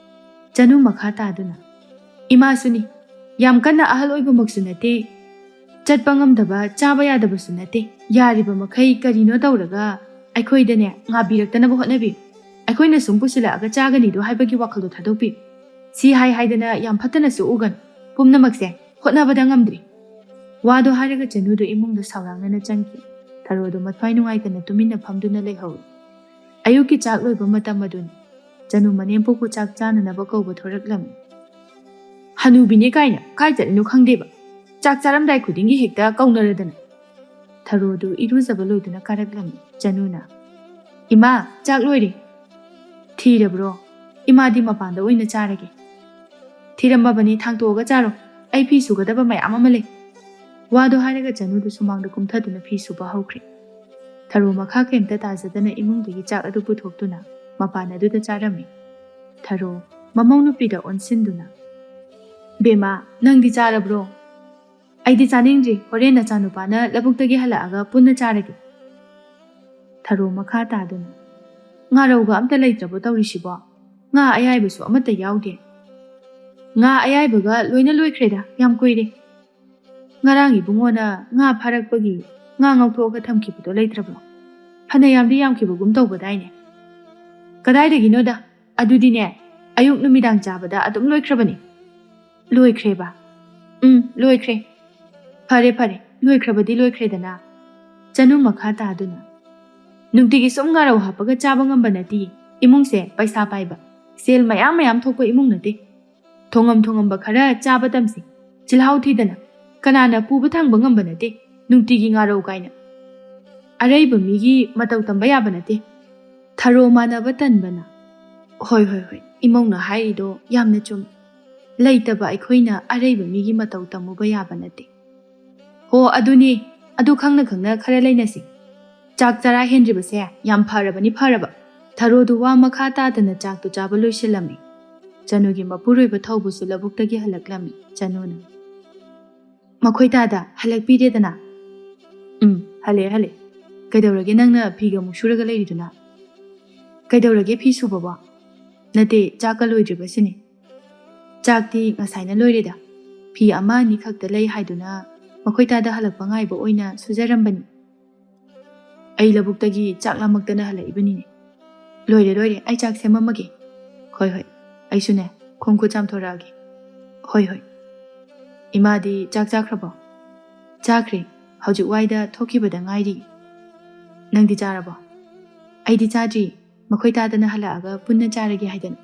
ꯆꯅꯨ ꯃꯈꯥ ꯇꯥꯗꯨꯅ, "ꯏꯃꯥꯁꯨꯅꯤ, ꯌꯥꯝ ꯀꯟꯅ ꯑꯍꯜ ꯑꯣꯏꯕꯃꯛꯁꯨ ꯅꯠꯇꯦ, ꯆꯠꯄ ꯉꯝꯗꯕ, ꯆꯥꯕ ꯌꯥꯗꯕꯁꯨ ꯅꯠꯇꯦ꯫ ꯌꯥꯔꯤꯕ ꯃꯈꯩ ꯀꯔꯤꯅꯣ ꯇꯧꯔꯒ ꯑꯩꯈꯣꯏꯗꯅꯦ ꯉꯥꯕꯤꯔꯛꯇꯅꯕ ꯍꯣꯠꯅꯕꯤꯌꯨ꯫ ꯑꯩꯈꯣꯏꯅ ꯁꯨꯝ ꯄꯨꯁꯤꯜꯂꯛꯑꯒ ꯆꯥꯒꯅꯤꯗꯣ ꯍꯥꯏꯕꯒꯤ ꯋꯥꯈꯜꯗꯣ ꯊꯥꯗꯣꯛꯄꯤꯌꯨ꯫ ꯁꯤ ꯍꯥꯏ ꯍꯥꯏꯗꯅ ꯌꯥꯝ ꯐꯠꯇꯅꯁꯨ ꯎꯒꯅꯨ꯫ ꯄꯨꯝꯅꯃꯛꯁꯦ ꯍꯣꯠꯅꯕꯗ ꯉꯝꯗ꯭ꯔꯤ꯫" ꯋꯥꯗꯣ ꯍꯥꯏꯔꯒ ꯆꯅꯨꯗꯣ ꯏꯃꯨꯡꯗ ꯁꯥꯎꯔꯥꯡꯅꯅ ꯆꯪꯈꯤ꯫ ꯊꯔꯣꯗꯣ ꯃꯊ꯭ꯋꯥꯏ ꯅꯨꯡꯉꯥꯏꯇꯅ ꯇꯨꯃꯤꯟꯅ ꯐꯝꯗꯨꯅ ꯂꯩꯍꯧꯏ꯫ ꯑꯌꯨꯛꯀꯤ ꯆꯥꯛ ꯂꯣꯏꯕ ꯃꯇꯝ ꯑꯗꯨꯅꯤ꯫ ꯆꯅꯨ ꯃꯅꯦꯝꯄꯣꯛꯄꯨ ꯆꯥꯛ ꯆꯥꯅꯅꯕ ꯀꯧꯕ ꯊꯣꯔꯛꯂꯝꯃꯤ꯫ "ꯍꯅꯨꯕꯤꯅꯦ ꯀꯥꯏꯅ ꯀꯥꯏ ꯆꯠꯂꯤꯅꯣ ꯈꯪꯗꯦꯕ꯫ ꯆꯥꯛ ꯆꯥꯔꯝꯗꯥꯏ ꯈꯨꯗꯤꯡꯒꯤ ꯍꯦꯛꯇ ꯀꯧꯅꯔꯗꯅ꯫" ꯊꯔꯣꯗꯨ ꯏꯔꯨꯖꯕ ꯂꯣꯏꯗꯨꯅ ꯀꯥꯔꯛꯂꯝꯃꯤ꯫ ꯆꯅꯨꯅ, "ꯏꯃꯥ, ꯆꯥꯛ ꯂꯣꯏꯔꯦ꯫" "ꯊꯤꯔꯕ꯭ꯔꯣ? ꯏꯃꯥꯗꯤ ꯃꯄꯥꯟꯗ ꯑꯣꯏꯅ ꯆꯥꯔꯒꯦ꯫" "ꯊꯤꯔꯝꯃꯕꯅꯤ, ꯊꯥꯡꯇꯣꯛꯑꯒ ꯆꯥꯔꯣ꯫ ꯑꯩ ꯐꯤ ꯁꯨꯒꯗꯕ ꯃꯌꯥꯝ ꯑꯃ ꯂꯩ꯫" ꯋꯥꯗꯣ ꯍꯥꯏꯔꯒ ꯆꯅꯨꯗꯨ ꯁꯨꯃꯥꯡꯗ ꯀꯨꯝꯊꯗꯨꯅ ꯐꯤ ꯁꯨꯕ ꯍꯧꯈ꯭ꯔꯦ꯫ ꯊꯔꯣ ꯃꯈꯥ ꯀꯩꯝꯇ ꯇꯥꯖꯗꯅ ꯏꯃꯨꯡꯗꯒꯤ ꯆꯥꯛ ꯑꯗꯨ ꯄꯨꯊꯣꯛꯇꯨꯅ ꯃꯄꯥꯟ ꯑꯗꯨꯗ ꯆꯥꯔꯝꯃꯤ꯫ ꯊꯔꯣ ꯃꯃꯧ ꯅꯨꯄꯤꯗ ꯑꯣꯟꯁꯤꯟꯗꯨꯅ, "ꯕꯦꯝꯃ, ꯅꯪꯗꯤ ꯆꯥꯔꯕ꯭ꯔꯣ?" "ꯑꯩꯗꯤ ꯆꯥꯅꯤꯡꯗ꯭ꯔꯤ, ꯍꯣꯔꯦꯟ ꯅꯆꯥꯅꯨꯄꯥꯅ ꯂꯧꯕꯨꯛꯇꯒꯤ ꯍꯜꯂꯛꯑꯒ ꯄꯨꯟꯅ ꯆꯥꯔꯒꯦ꯫" ꯊꯔꯣ ꯃꯈꯥ ꯇꯥꯗꯨꯅ, "ꯉꯥꯔꯧꯒ ꯑꯝꯇ ꯂꯩꯇ꯭ꯔꯕꯣ ꯇꯧꯔꯤꯁꯤꯕꯣ? ꯉꯥ ꯑꯌꯥꯏꯕꯁꯨ ꯑꯃꯠꯇ ꯌꯥꯎꯗꯦ꯫" "ꯉꯥ ꯑꯌꯥꯏꯕꯒ ꯂꯣꯏꯅ ꯂꯣꯏꯈ꯭ꯔꯦꯗ, ꯌꯥꯝ ꯀꯨꯏꯔꯦ꯫ ꯉꯔꯥꯡ ꯏꯕꯨꯡꯉꯣꯅ ꯉꯥ ꯐꯥꯔꯛꯄꯒꯤ ꯉꯥ ꯉꯧꯊꯣꯛꯑꯒ ꯊꯝꯈꯤꯕꯗꯣ ꯂꯩꯇ꯭ꯔꯕꯣ? ꯐꯅꯌꯥꯝꯗꯤ ꯌꯥꯝꯈꯤꯕꯒꯨꯝ ꯇꯧꯕꯗꯥꯏꯅꯦ?" "ꯀꯗꯥꯏꯗꯒꯤꯅꯣꯗ, ꯑꯗꯨꯗꯤꯅꯦ, ꯑꯌꯨꯛ ꯅꯨꯃꯤꯗꯥꯡ ꯆꯥꯕꯗ ꯑꯗꯨꯝ ꯂꯣꯏꯈ꯭ꯔꯕꯅꯤ꯫" "ꯂꯣꯏꯈ꯭ꯔꯦꯕ?" "ꯎꯝ, ꯂꯣꯏꯈ꯭ꯔꯦ꯫" "ꯐꯔꯦ, ꯐꯔꯦ, ꯂꯣꯏꯈ꯭ꯔꯕꯗꯤ ꯂꯣꯏꯈ꯭ꯔꯦꯗꯅ꯫" ꯆꯅꯨ ꯃꯈꯥ ꯇꯥꯗꯨꯅ, "ꯅꯨꯡꯇꯤꯒꯤ ꯁꯨꯝ ꯉꯥꯔꯧ ꯍꯥꯞꯄꯒ ꯆꯥꯕ ꯉꯝꯕ ꯅꯠꯇꯦ꯫ ꯏꯃꯨꯡꯁꯦ ꯄꯩꯁꯥ ꯄꯥꯏꯕ, ꯁꯦꯜ ꯃꯌꯥꯝ ꯃꯌꯥꯝ ꯊꯣꯛꯄ ꯏꯃꯨꯡ ꯅꯠꯇꯦ꯫ ꯊꯣꯡꯉꯝ ꯊꯣꯡꯉꯝꯕ ꯈꯔ ꯆꯥꯕ ꯇꯝꯁꯤ꯫ ꯆꯤꯜꯍꯥꯎ ꯊꯤꯗꯅ꯫ ꯀꯅꯥꯅ ꯄꯨꯕ ꯊꯥꯡꯕ ꯉꯝꯕ ꯅꯠꯇꯦ, ꯅꯨꯡꯇꯤꯒꯤ ꯉꯥꯔꯧ ꯀꯥꯏꯅ꯫ ꯑꯔꯩꯕ ꯃꯤꯒꯤ ꯃꯇꯧ ꯇꯝꯕ ꯌꯥꯕ ꯅꯠꯇꯦ꯫" ꯊꯔꯣ ꯃꯥꯟꯅꯕ ꯇꯟꯕꯅ, "ꯍꯣꯏ, ꯍꯣꯏ, ꯍꯣꯏ, ꯏꯃꯧꯅ ꯍꯥꯏꯔꯤꯗꯣ ꯌꯥꯝꯅ ꯆꯨꯝꯃꯤ꯫ ꯂꯩꯇꯕ ꯑꯩꯈꯣꯏꯅ ꯑꯔꯩꯕ ꯃꯤꯒꯤ ꯃꯇꯧ ꯇꯝꯃꯨꯕ ꯌꯥꯕ ꯅꯠꯇꯦ꯫" "ꯍꯣ, ꯑꯗꯨꯅꯤ, ꯑꯗꯨ ꯈꯪꯅ ꯈꯪꯅ ꯈꯔ ꯂꯩꯅꯁꯤ꯫ ꯆꯥꯛ ꯆꯔꯥ ꯍꯦꯟꯗ꯭ꯔꯤꯕꯁꯦ ꯌꯥꯝ ꯐꯔꯕꯅꯤ, ꯐꯔꯕ꯫" ꯊꯔꯣꯗꯨ ꯋꯥ ꯃꯈꯥ ꯇꯥꯗꯅ ꯆꯥꯛꯇꯨ ꯆꯥꯕ ꯂꯣꯏꯁꯤꯜꯂꯝꯃꯤ꯫ ꯆꯅꯨꯒꯤ ꯃꯄꯨꯔꯣꯏꯕ ꯊꯧꯕꯁꯨ ꯂꯧꯕꯨꯛꯇꯒꯤ ꯍꯜꯂꯛꯂꯝꯃꯤ꯫ ꯆꯅꯨꯅ, "ꯃꯈꯣꯏ ꯇꯥꯗ ꯍꯜꯂꯛꯄꯤꯔꯦꯗꯅ?" "ꯎꯝ, ꯍꯜꯂꯛꯑꯦ, ꯍꯜꯂꯛꯑꯦ꯫ ꯀꯩꯗꯧꯔꯒꯦ ꯅꯪꯅ ꯐꯤꯒ ꯑꯃꯨꯛ ꯁꯨꯔꯒ ꯂꯩꯔꯤꯗꯨꯅ? ꯀꯩꯗꯧꯔꯒꯦ ꯐꯤ ꯁꯨꯕꯕꯣ?" "ꯅꯠꯇꯦ, ꯆꯥꯛꯀ ꯂꯣꯏꯗ꯭ꯔꯤꯕ ꯁꯤꯅꯤ꯫" "ꯆꯥꯛꯇꯤ ꯉꯁꯥꯏꯅ ꯂꯣꯏꯔꯦꯗ꯫ ꯐꯤ ꯑꯃ ꯑꯅꯤ ꯈꯛꯇ ꯂꯩ ꯍꯥꯏꯗꯨꯅ ꯃꯈꯣꯏ ꯇꯥꯗ ꯍꯜꯂꯛꯄ ꯉꯥꯏꯕ ꯑꯣꯏꯅ ꯁꯨꯖꯔꯝꯕꯅꯤ꯫ ꯑꯩ ꯂꯧꯕꯨꯛꯇꯒꯤ ꯆꯥꯛ ꯂꯥꯝꯃꯛꯇꯅ ꯍꯜꯂꯛꯏꯕꯅꯤꯅꯦ꯫" "ꯂꯣꯏꯔꯦ, ꯂꯣꯏꯔꯦ, ꯑꯩ ꯆꯥꯛ ꯁꯦꯝꯃꯝꯃꯒꯦ꯫" "ꯍꯣꯏ, ꯍꯣꯏ, ꯑꯩꯁꯨꯅꯦ ꯈꯣꯡ ꯈꯨꯠ ꯆꯥꯝꯊꯣꯔꯛꯑꯒꯦ꯫" "ꯍꯣꯏ, ꯍꯣꯏ꯫" "ꯏꯃꯥꯗꯤ ꯆꯥꯛ ꯆꯥꯈ꯭ꯔꯕꯣ?" "ꯆꯥꯈ꯭ꯔꯦ, ꯍꯧꯖꯤꯛ ꯋꯥꯏꯗ ꯊꯣꯛꯈꯤꯕꯗ ꯉꯥꯏꯔꯤ꯫" "ꯅꯪꯗꯤ ꯆꯥꯔꯕꯣ?" "ꯑꯩꯗꯤ ꯆꯥꯗ꯭ꯔꯤ, ꯃꯈꯣꯏ ꯇꯥꯗꯅ ꯍꯜꯂꯛꯑꯒ ꯄꯨꯟꯅ ꯆꯥꯔꯒꯦ ꯍꯥꯏꯗꯅ꯫"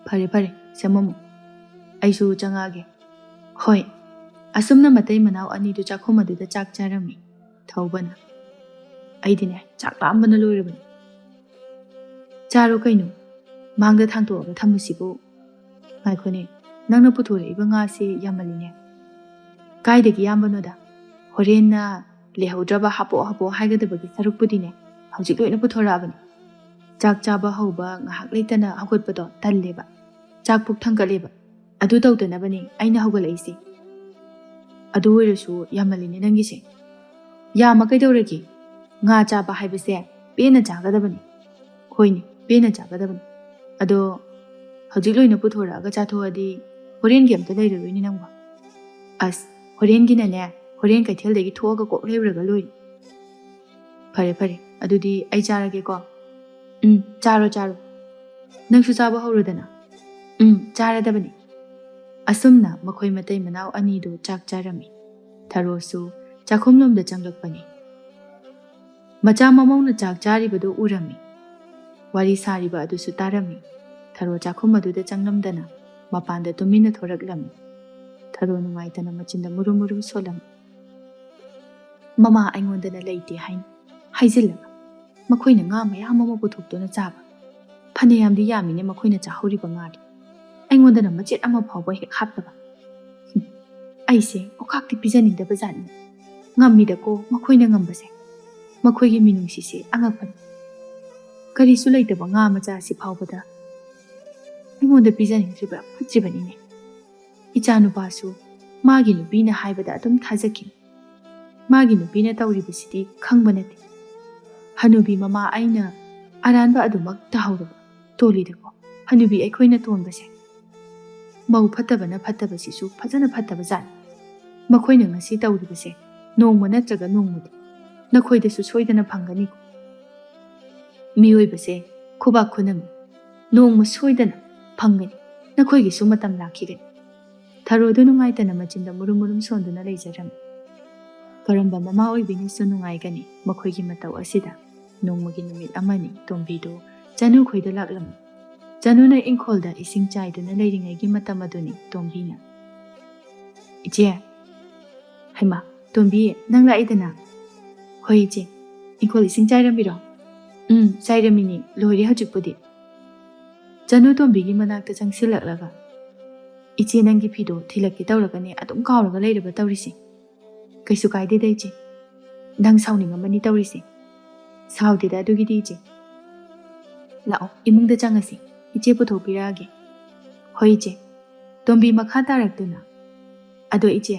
"ꯐꯔꯦ, ꯐꯔꯦ, ꯁꯦꯝꯃꯝꯃꯣ, ꯑꯩꯁꯨ ꯆꯪꯉꯛꯑꯒꯦ꯫" "ꯍꯣꯏ, ꯑꯁꯨꯝꯅ ꯃꯇꯩ ꯃꯅꯥꯎ ꯑꯅꯤꯗꯨ ꯆꯥꯛꯈꯨꯝ ꯑꯗꯨꯗ ꯆꯥꯛ ꯆꯥꯔꯝꯃꯤ꯫ ꯊꯧꯕꯅ, "ꯑꯩꯗꯤꯅꯦ, ꯆꯥꯛ ꯂꯥꯝꯕꯅ ꯂꯣꯏꯔꯕꯅꯤ꯫" "ꯆꯥꯔꯣ ꯀꯩꯅꯣ, ꯃꯥꯡꯗ ꯊꯥꯡꯇꯣꯛꯑꯒ ꯊꯝꯕꯁꯤꯕꯨ꯫ ꯉꯥꯏꯈꯣꯅꯦ, ꯅꯪꯅ ꯄꯨꯊꯣꯔꯛꯏꯕ ꯉꯥꯁꯦ ꯌꯥꯝꯃꯜꯂꯤꯅꯦ꯫ ꯀꯥꯏꯗꯒꯤ ꯌꯥꯝꯕꯅꯣꯗ? ꯍꯣꯔꯦꯟꯅ ꯂꯩꯍꯧꯗ꯭ꯔꯕ ꯍꯥꯄꯣ ꯍꯥꯄꯣ ꯍꯥꯏꯒꯗꯕꯒꯤ ꯁꯔꯨꯛꯄꯨꯗꯤꯅꯦ, ꯍꯧꯖꯤꯛ ꯂꯣꯏꯅ ꯄꯨꯊꯣꯔꯛꯑꯕꯅꯤ꯫ ꯆꯥꯛ ꯆꯥꯕ ꯍꯧꯕ ꯉꯥꯏꯍꯥꯛ ꯂꯩꯇꯅ ꯍꯧꯒꯠꯄꯗꯣ ꯇꯜꯂꯦꯕ꯫ ꯆꯥꯛ ꯄꯨꯛ ꯊꯟꯒꯠꯂꯦꯕ꯫ ꯑꯗꯨ ꯇꯧꯗꯅꯕꯅꯦ ꯑꯩꯅ ꯍꯧꯒꯠꯂꯛꯏꯁꯦ꯫" "ꯑꯗꯨ ꯑꯣꯏꯔꯁꯨ ꯌꯥꯝꯃꯜꯂꯤꯅꯦ ꯅꯪꯒꯤꯁꯦ꯫" "ꯌꯥꯝꯃ ꯀꯩꯗꯧꯔꯒꯦ? ꯉꯥ ꯆꯥꯕ ꯍꯥꯏꯕꯁꯦ ꯄꯦꯟꯅ ꯆꯥꯒꯗꯕꯅꯤ꯫" "ꯍꯣꯏꯅꯦ, ꯄꯦꯟꯅ ꯆꯥꯒꯗꯕꯅꯤ꯫ ꯑꯗꯣ ꯍꯧꯖꯤꯛ ꯂꯣꯏꯅ ꯄꯨꯊꯣꯔꯛꯑꯒ ꯆꯥꯊꯣꯛꯑꯗꯤ ꯍꯣꯔꯦꯟꯒꯤ ꯑꯝꯇ ꯂꯩꯔꯔꯣꯏꯅꯦ ꯅꯪꯕꯣ꯫" "ꯑꯁ, ꯍꯣꯔꯦꯟꯒꯤꯅꯅꯦ, ꯍꯣꯔꯦꯟ ꯀꯩꯊꯦꯜꯗꯒꯤ ꯊꯣꯛꯑꯒ ꯀꯣꯛ ꯂꯩꯔꯨꯔꯒ ꯂꯣꯏꯔꯦ꯫" "ꯐꯔꯦ, ꯐꯔꯦ, ꯑꯗꯨꯗꯤ ꯑꯩ ꯆꯥꯔꯒꯦꯀꯣ꯫" "ꯎꯝ, ꯆꯥꯔꯣ, ꯆꯥꯔꯣ꯫ ꯅꯪꯁꯨ ꯆꯥꯕ ꯍꯧꯔꯣꯗꯅ꯫" "ꯎꯝ, ꯆꯥꯔꯗꯕꯅꯤ꯫" ꯑꯁꯨꯝꯅ ꯃꯈꯣꯏ ꯃꯇꯩ ꯃꯅꯥꯎ ꯑꯅꯤꯗꯨ ꯆꯥꯛ ꯆꯥꯔꯝꯃꯤ꯫ ꯊꯔꯣꯁꯨ ꯆꯥꯛꯈꯨꯝꯂꯣꯝꯗ ꯆꯪꯂꯛꯄꯅꯤ꯫ ꯃꯆꯥ ꯃꯃꯧꯅ ꯆꯥꯛ ꯆꯥꯔꯤꯕꯗꯨ ꯎꯔꯝꯃꯤ꯫ ꯋꯥꯔꯤ ꯁꯥꯔꯤꯕ ꯑꯗꯨꯁꯨ ꯇꯥꯔꯝꯃꯤ꯫ ꯊꯔꯣ ꯆꯥꯛꯈꯨꯝ ꯑꯗꯨꯗ ꯆꯪꯂꯝꯗꯅ ꯃꯄꯥꯟꯗ ꯇꯨꯃꯤꯟꯅ ꯊꯣꯔꯛꯂꯝꯃꯤ꯫ ꯊꯔꯣ ꯅꯨꯡꯉꯥꯏꯇꯅ ꯃꯆꯤꯟꯗ ꯃꯨꯔꯨꯝ ꯃꯨꯔꯨꯝ ꯁꯣꯜꯂꯝꯃꯤ꯫ "ꯃꯃꯥ ꯑꯩꯉꯣꯟꯗꯅ ꯂꯩꯇꯦ ꯍꯥꯏꯅ ꯍꯥꯏꯖꯤꯜꯂꯒ ꯃꯈꯣꯏꯅ ꯉꯥ ꯃꯌꯥꯝ ꯑꯃ ꯄꯨꯊꯣꯛꯇꯨꯅ ꯆꯥꯕ꯫ ꯐꯅꯌꯥꯝꯗꯤ ꯌꯥꯝꯃꯤꯅꯦ ꯃꯈꯣꯏꯅ ꯆꯥꯍꯧꯔꯤꯕ ꯉꯥꯗꯣ꯫ ꯑꯩꯉꯣꯟꯗꯅ ꯃꯆꯦꯠ ꯑꯃ ꯐꯥꯎꯕ ꯍꯦꯛ ꯍꯥꯞꯇꯕ꯫ ꯍꯨꯝ, ꯑꯩꯁꯦ ꯑꯣꯈꯥꯛꯇꯤ ꯄꯤꯖꯅꯤꯡꯗꯕ ꯖꯥꯠꯅꯤ꯫ ꯉꯝꯃꯤꯗꯀꯣ ꯃꯈꯣꯏꯅ ꯉꯝꯕꯁꯦ꯫ ꯃꯈꯣꯏꯒꯤ ꯃꯤꯅꯨꯡꯁꯤꯁꯦ ꯑꯉꯛꯄꯅꯤ꯫ ꯀꯔꯤꯁꯨ ꯂꯩꯇꯕ ꯉꯥ ꯃꯆꯥ ꯑꯁꯤ ꯐꯥꯎꯕꯗ ꯑꯩꯉꯣꯟꯗ ꯄꯤꯖꯅꯤꯡꯗ꯭ꯔꯤꯕ ꯐꯠꯇ꯭ꯔꯤꯕꯅꯤꯅꯦ꯫" ꯏꯆꯥꯅꯨꯄꯥꯁꯨ ꯃꯥꯒꯤ ꯅꯨꯄꯤꯅ ꯍꯥꯏꯕꯗ ꯑꯗꯨꯝ ꯊꯥꯖꯈꯤ꯫ ꯃꯥꯒꯤ ꯅꯨꯄꯤꯅ ꯇꯧꯔꯤꯕꯁꯤꯗꯤ ꯈꯪꯕ ꯅꯠꯇꯦ꯫ ꯍꯅꯨꯕꯤ ꯃꯃꯥ ꯑꯩꯅ ꯑꯔꯥꯟꯕ ꯑꯗꯨꯃꯛ ꯇꯥꯍꯧꯔꯕ ꯇꯣꯜꯂꯤꯗꯀꯣ꯫ ꯍꯅꯨꯕꯤ ꯑꯩꯈꯣꯏꯅ ꯇꯣꯟꯕꯁꯦ꯫ ꯃꯧ ꯐꯠꯇꯕꯅ ꯐꯠꯇꯕꯁꯤꯁꯨ ꯐꯖꯅ ꯐꯠꯇꯕ ꯖꯥꯠꯅꯤ꯫ ꯃꯈꯣꯏꯅ ꯉꯁꯤ ꯇꯧꯔꯤꯕꯁꯦ ꯅꯣꯡꯃ ꯅꯠꯇ꯭ꯔꯒ ꯅꯣꯡꯃꯗꯤ ꯅꯈꯣꯏꯗꯁꯨ ꯁꯣꯏꯗꯅ ꯐꯪꯒꯅꯤꯀꯣ꯫ ꯃꯤꯑꯣꯏꯕꯁꯦ ꯈꯨꯕꯥꯛ ꯈꯨꯅꯝꯃꯤ꯫ ꯅꯣꯡꯃ ꯁꯣꯏꯗꯅ ꯐꯪꯒꯅꯤ꯫ ꯅꯈꯣꯏꯒꯤꯁꯨ ꯃꯇꯝ ꯂꯥꯛꯈꯤꯒꯅꯤ꯫ ꯊꯔꯣꯗꯨ ꯅꯨꯡꯉꯥꯏꯇꯅ ꯃꯆꯤꯟꯗ ꯃꯨꯔꯨꯝ ꯃꯨꯔꯨꯝ ꯁꯣꯟꯗꯨꯅ ꯂꯩꯖꯔꯝꯃꯤ꯫ ꯀꯔꯝꯕ ꯃꯃꯥ ꯑꯣꯏꯕꯤꯅꯁꯨ ꯅꯨꯡꯉꯥꯏꯒꯅꯤ ꯃꯈꯣꯏꯒꯤ ꯃꯇꯧ ꯑꯁꯤꯗ? ꯅꯣꯡꯃꯒꯤ ꯅꯨꯃꯤꯠ ꯑꯃꯅꯤ ꯇꯣꯝꯕꯤꯗꯨ ꯆꯅꯨ ꯈꯣꯏꯗ ꯂꯥꯛꯂꯝꯃꯤ꯫ ꯆꯅꯨꯅ ꯏꯪꯈꯣꯜꯗ ꯏꯁꯤꯡ ꯆꯥꯏꯗꯨꯅ ꯂꯩꯔꯤꯉꯩꯒꯤ ꯃꯇꯝ ꯑꯗꯨꯅꯤ ꯇꯣꯝꯕꯤꯅ, "ꯏꯆꯦ, "ꯍꯩꯃꯥ, ꯇꯣꯝꯕꯤ, ꯅꯪ ꯂꯥꯛꯏꯗꯅ?" "ꯍꯣꯏ ꯏꯆꯦ, ꯏꯪꯈꯣꯜ ꯏꯁꯤꯡ ꯆꯥꯏꯔꯝꯃꯤꯔꯣ?" "ꯎꯝ, ꯆꯥꯏꯔꯝꯃꯤꯅꯤ, ꯂꯣꯏꯔꯦ ꯍꯧꯖꯤꯛꯄꯨꯗꯤ꯫" ꯆꯅꯨ ꯇꯣꯝꯕꯤꯒꯤ ꯃꯅꯥꯛꯇ ꯆꯪꯁꯤꯜꯂꯛꯂꯒ, "ꯏꯆꯦ, ꯅꯪꯒꯤ ꯐꯤꯗꯣ ꯊꯤꯜꯂꯛꯀꯦ ꯇꯧꯔꯒꯅꯦ ꯑꯗꯨꯝ ꯀꯥꯎꯔꯒ ꯂꯩꯔꯕ ꯇꯧꯔꯤꯁꯦ꯫" "ꯀꯩꯁꯨ ꯀꯥꯏꯗꯦꯗ ꯏꯆꯦ, ꯅꯪ ꯁꯥꯎꯅꯤꯡꯉꯝꯃꯅꯤ ꯇꯧꯔꯤꯁꯦ꯫" "ꯁꯥꯎꯗꯦꯗ ꯑꯗꯨꯒꯤꯗꯤ ꯏꯆꯦ꯫ ꯂꯥꯛꯑꯣ, ꯏꯃꯨꯡꯗ ꯆꯪꯉꯁꯤ, ꯏꯆꯦ ꯄꯨꯊꯣꯛꯄꯤꯔꯛꯑꯒꯦ꯫" "ꯍꯣꯏ ꯏꯆꯦ꯫" ꯇꯣꯝꯕꯤ ꯃꯈꯥ ꯇꯥꯔꯛꯇꯨꯅ, "ꯑꯗꯣ ꯏꯆꯦ,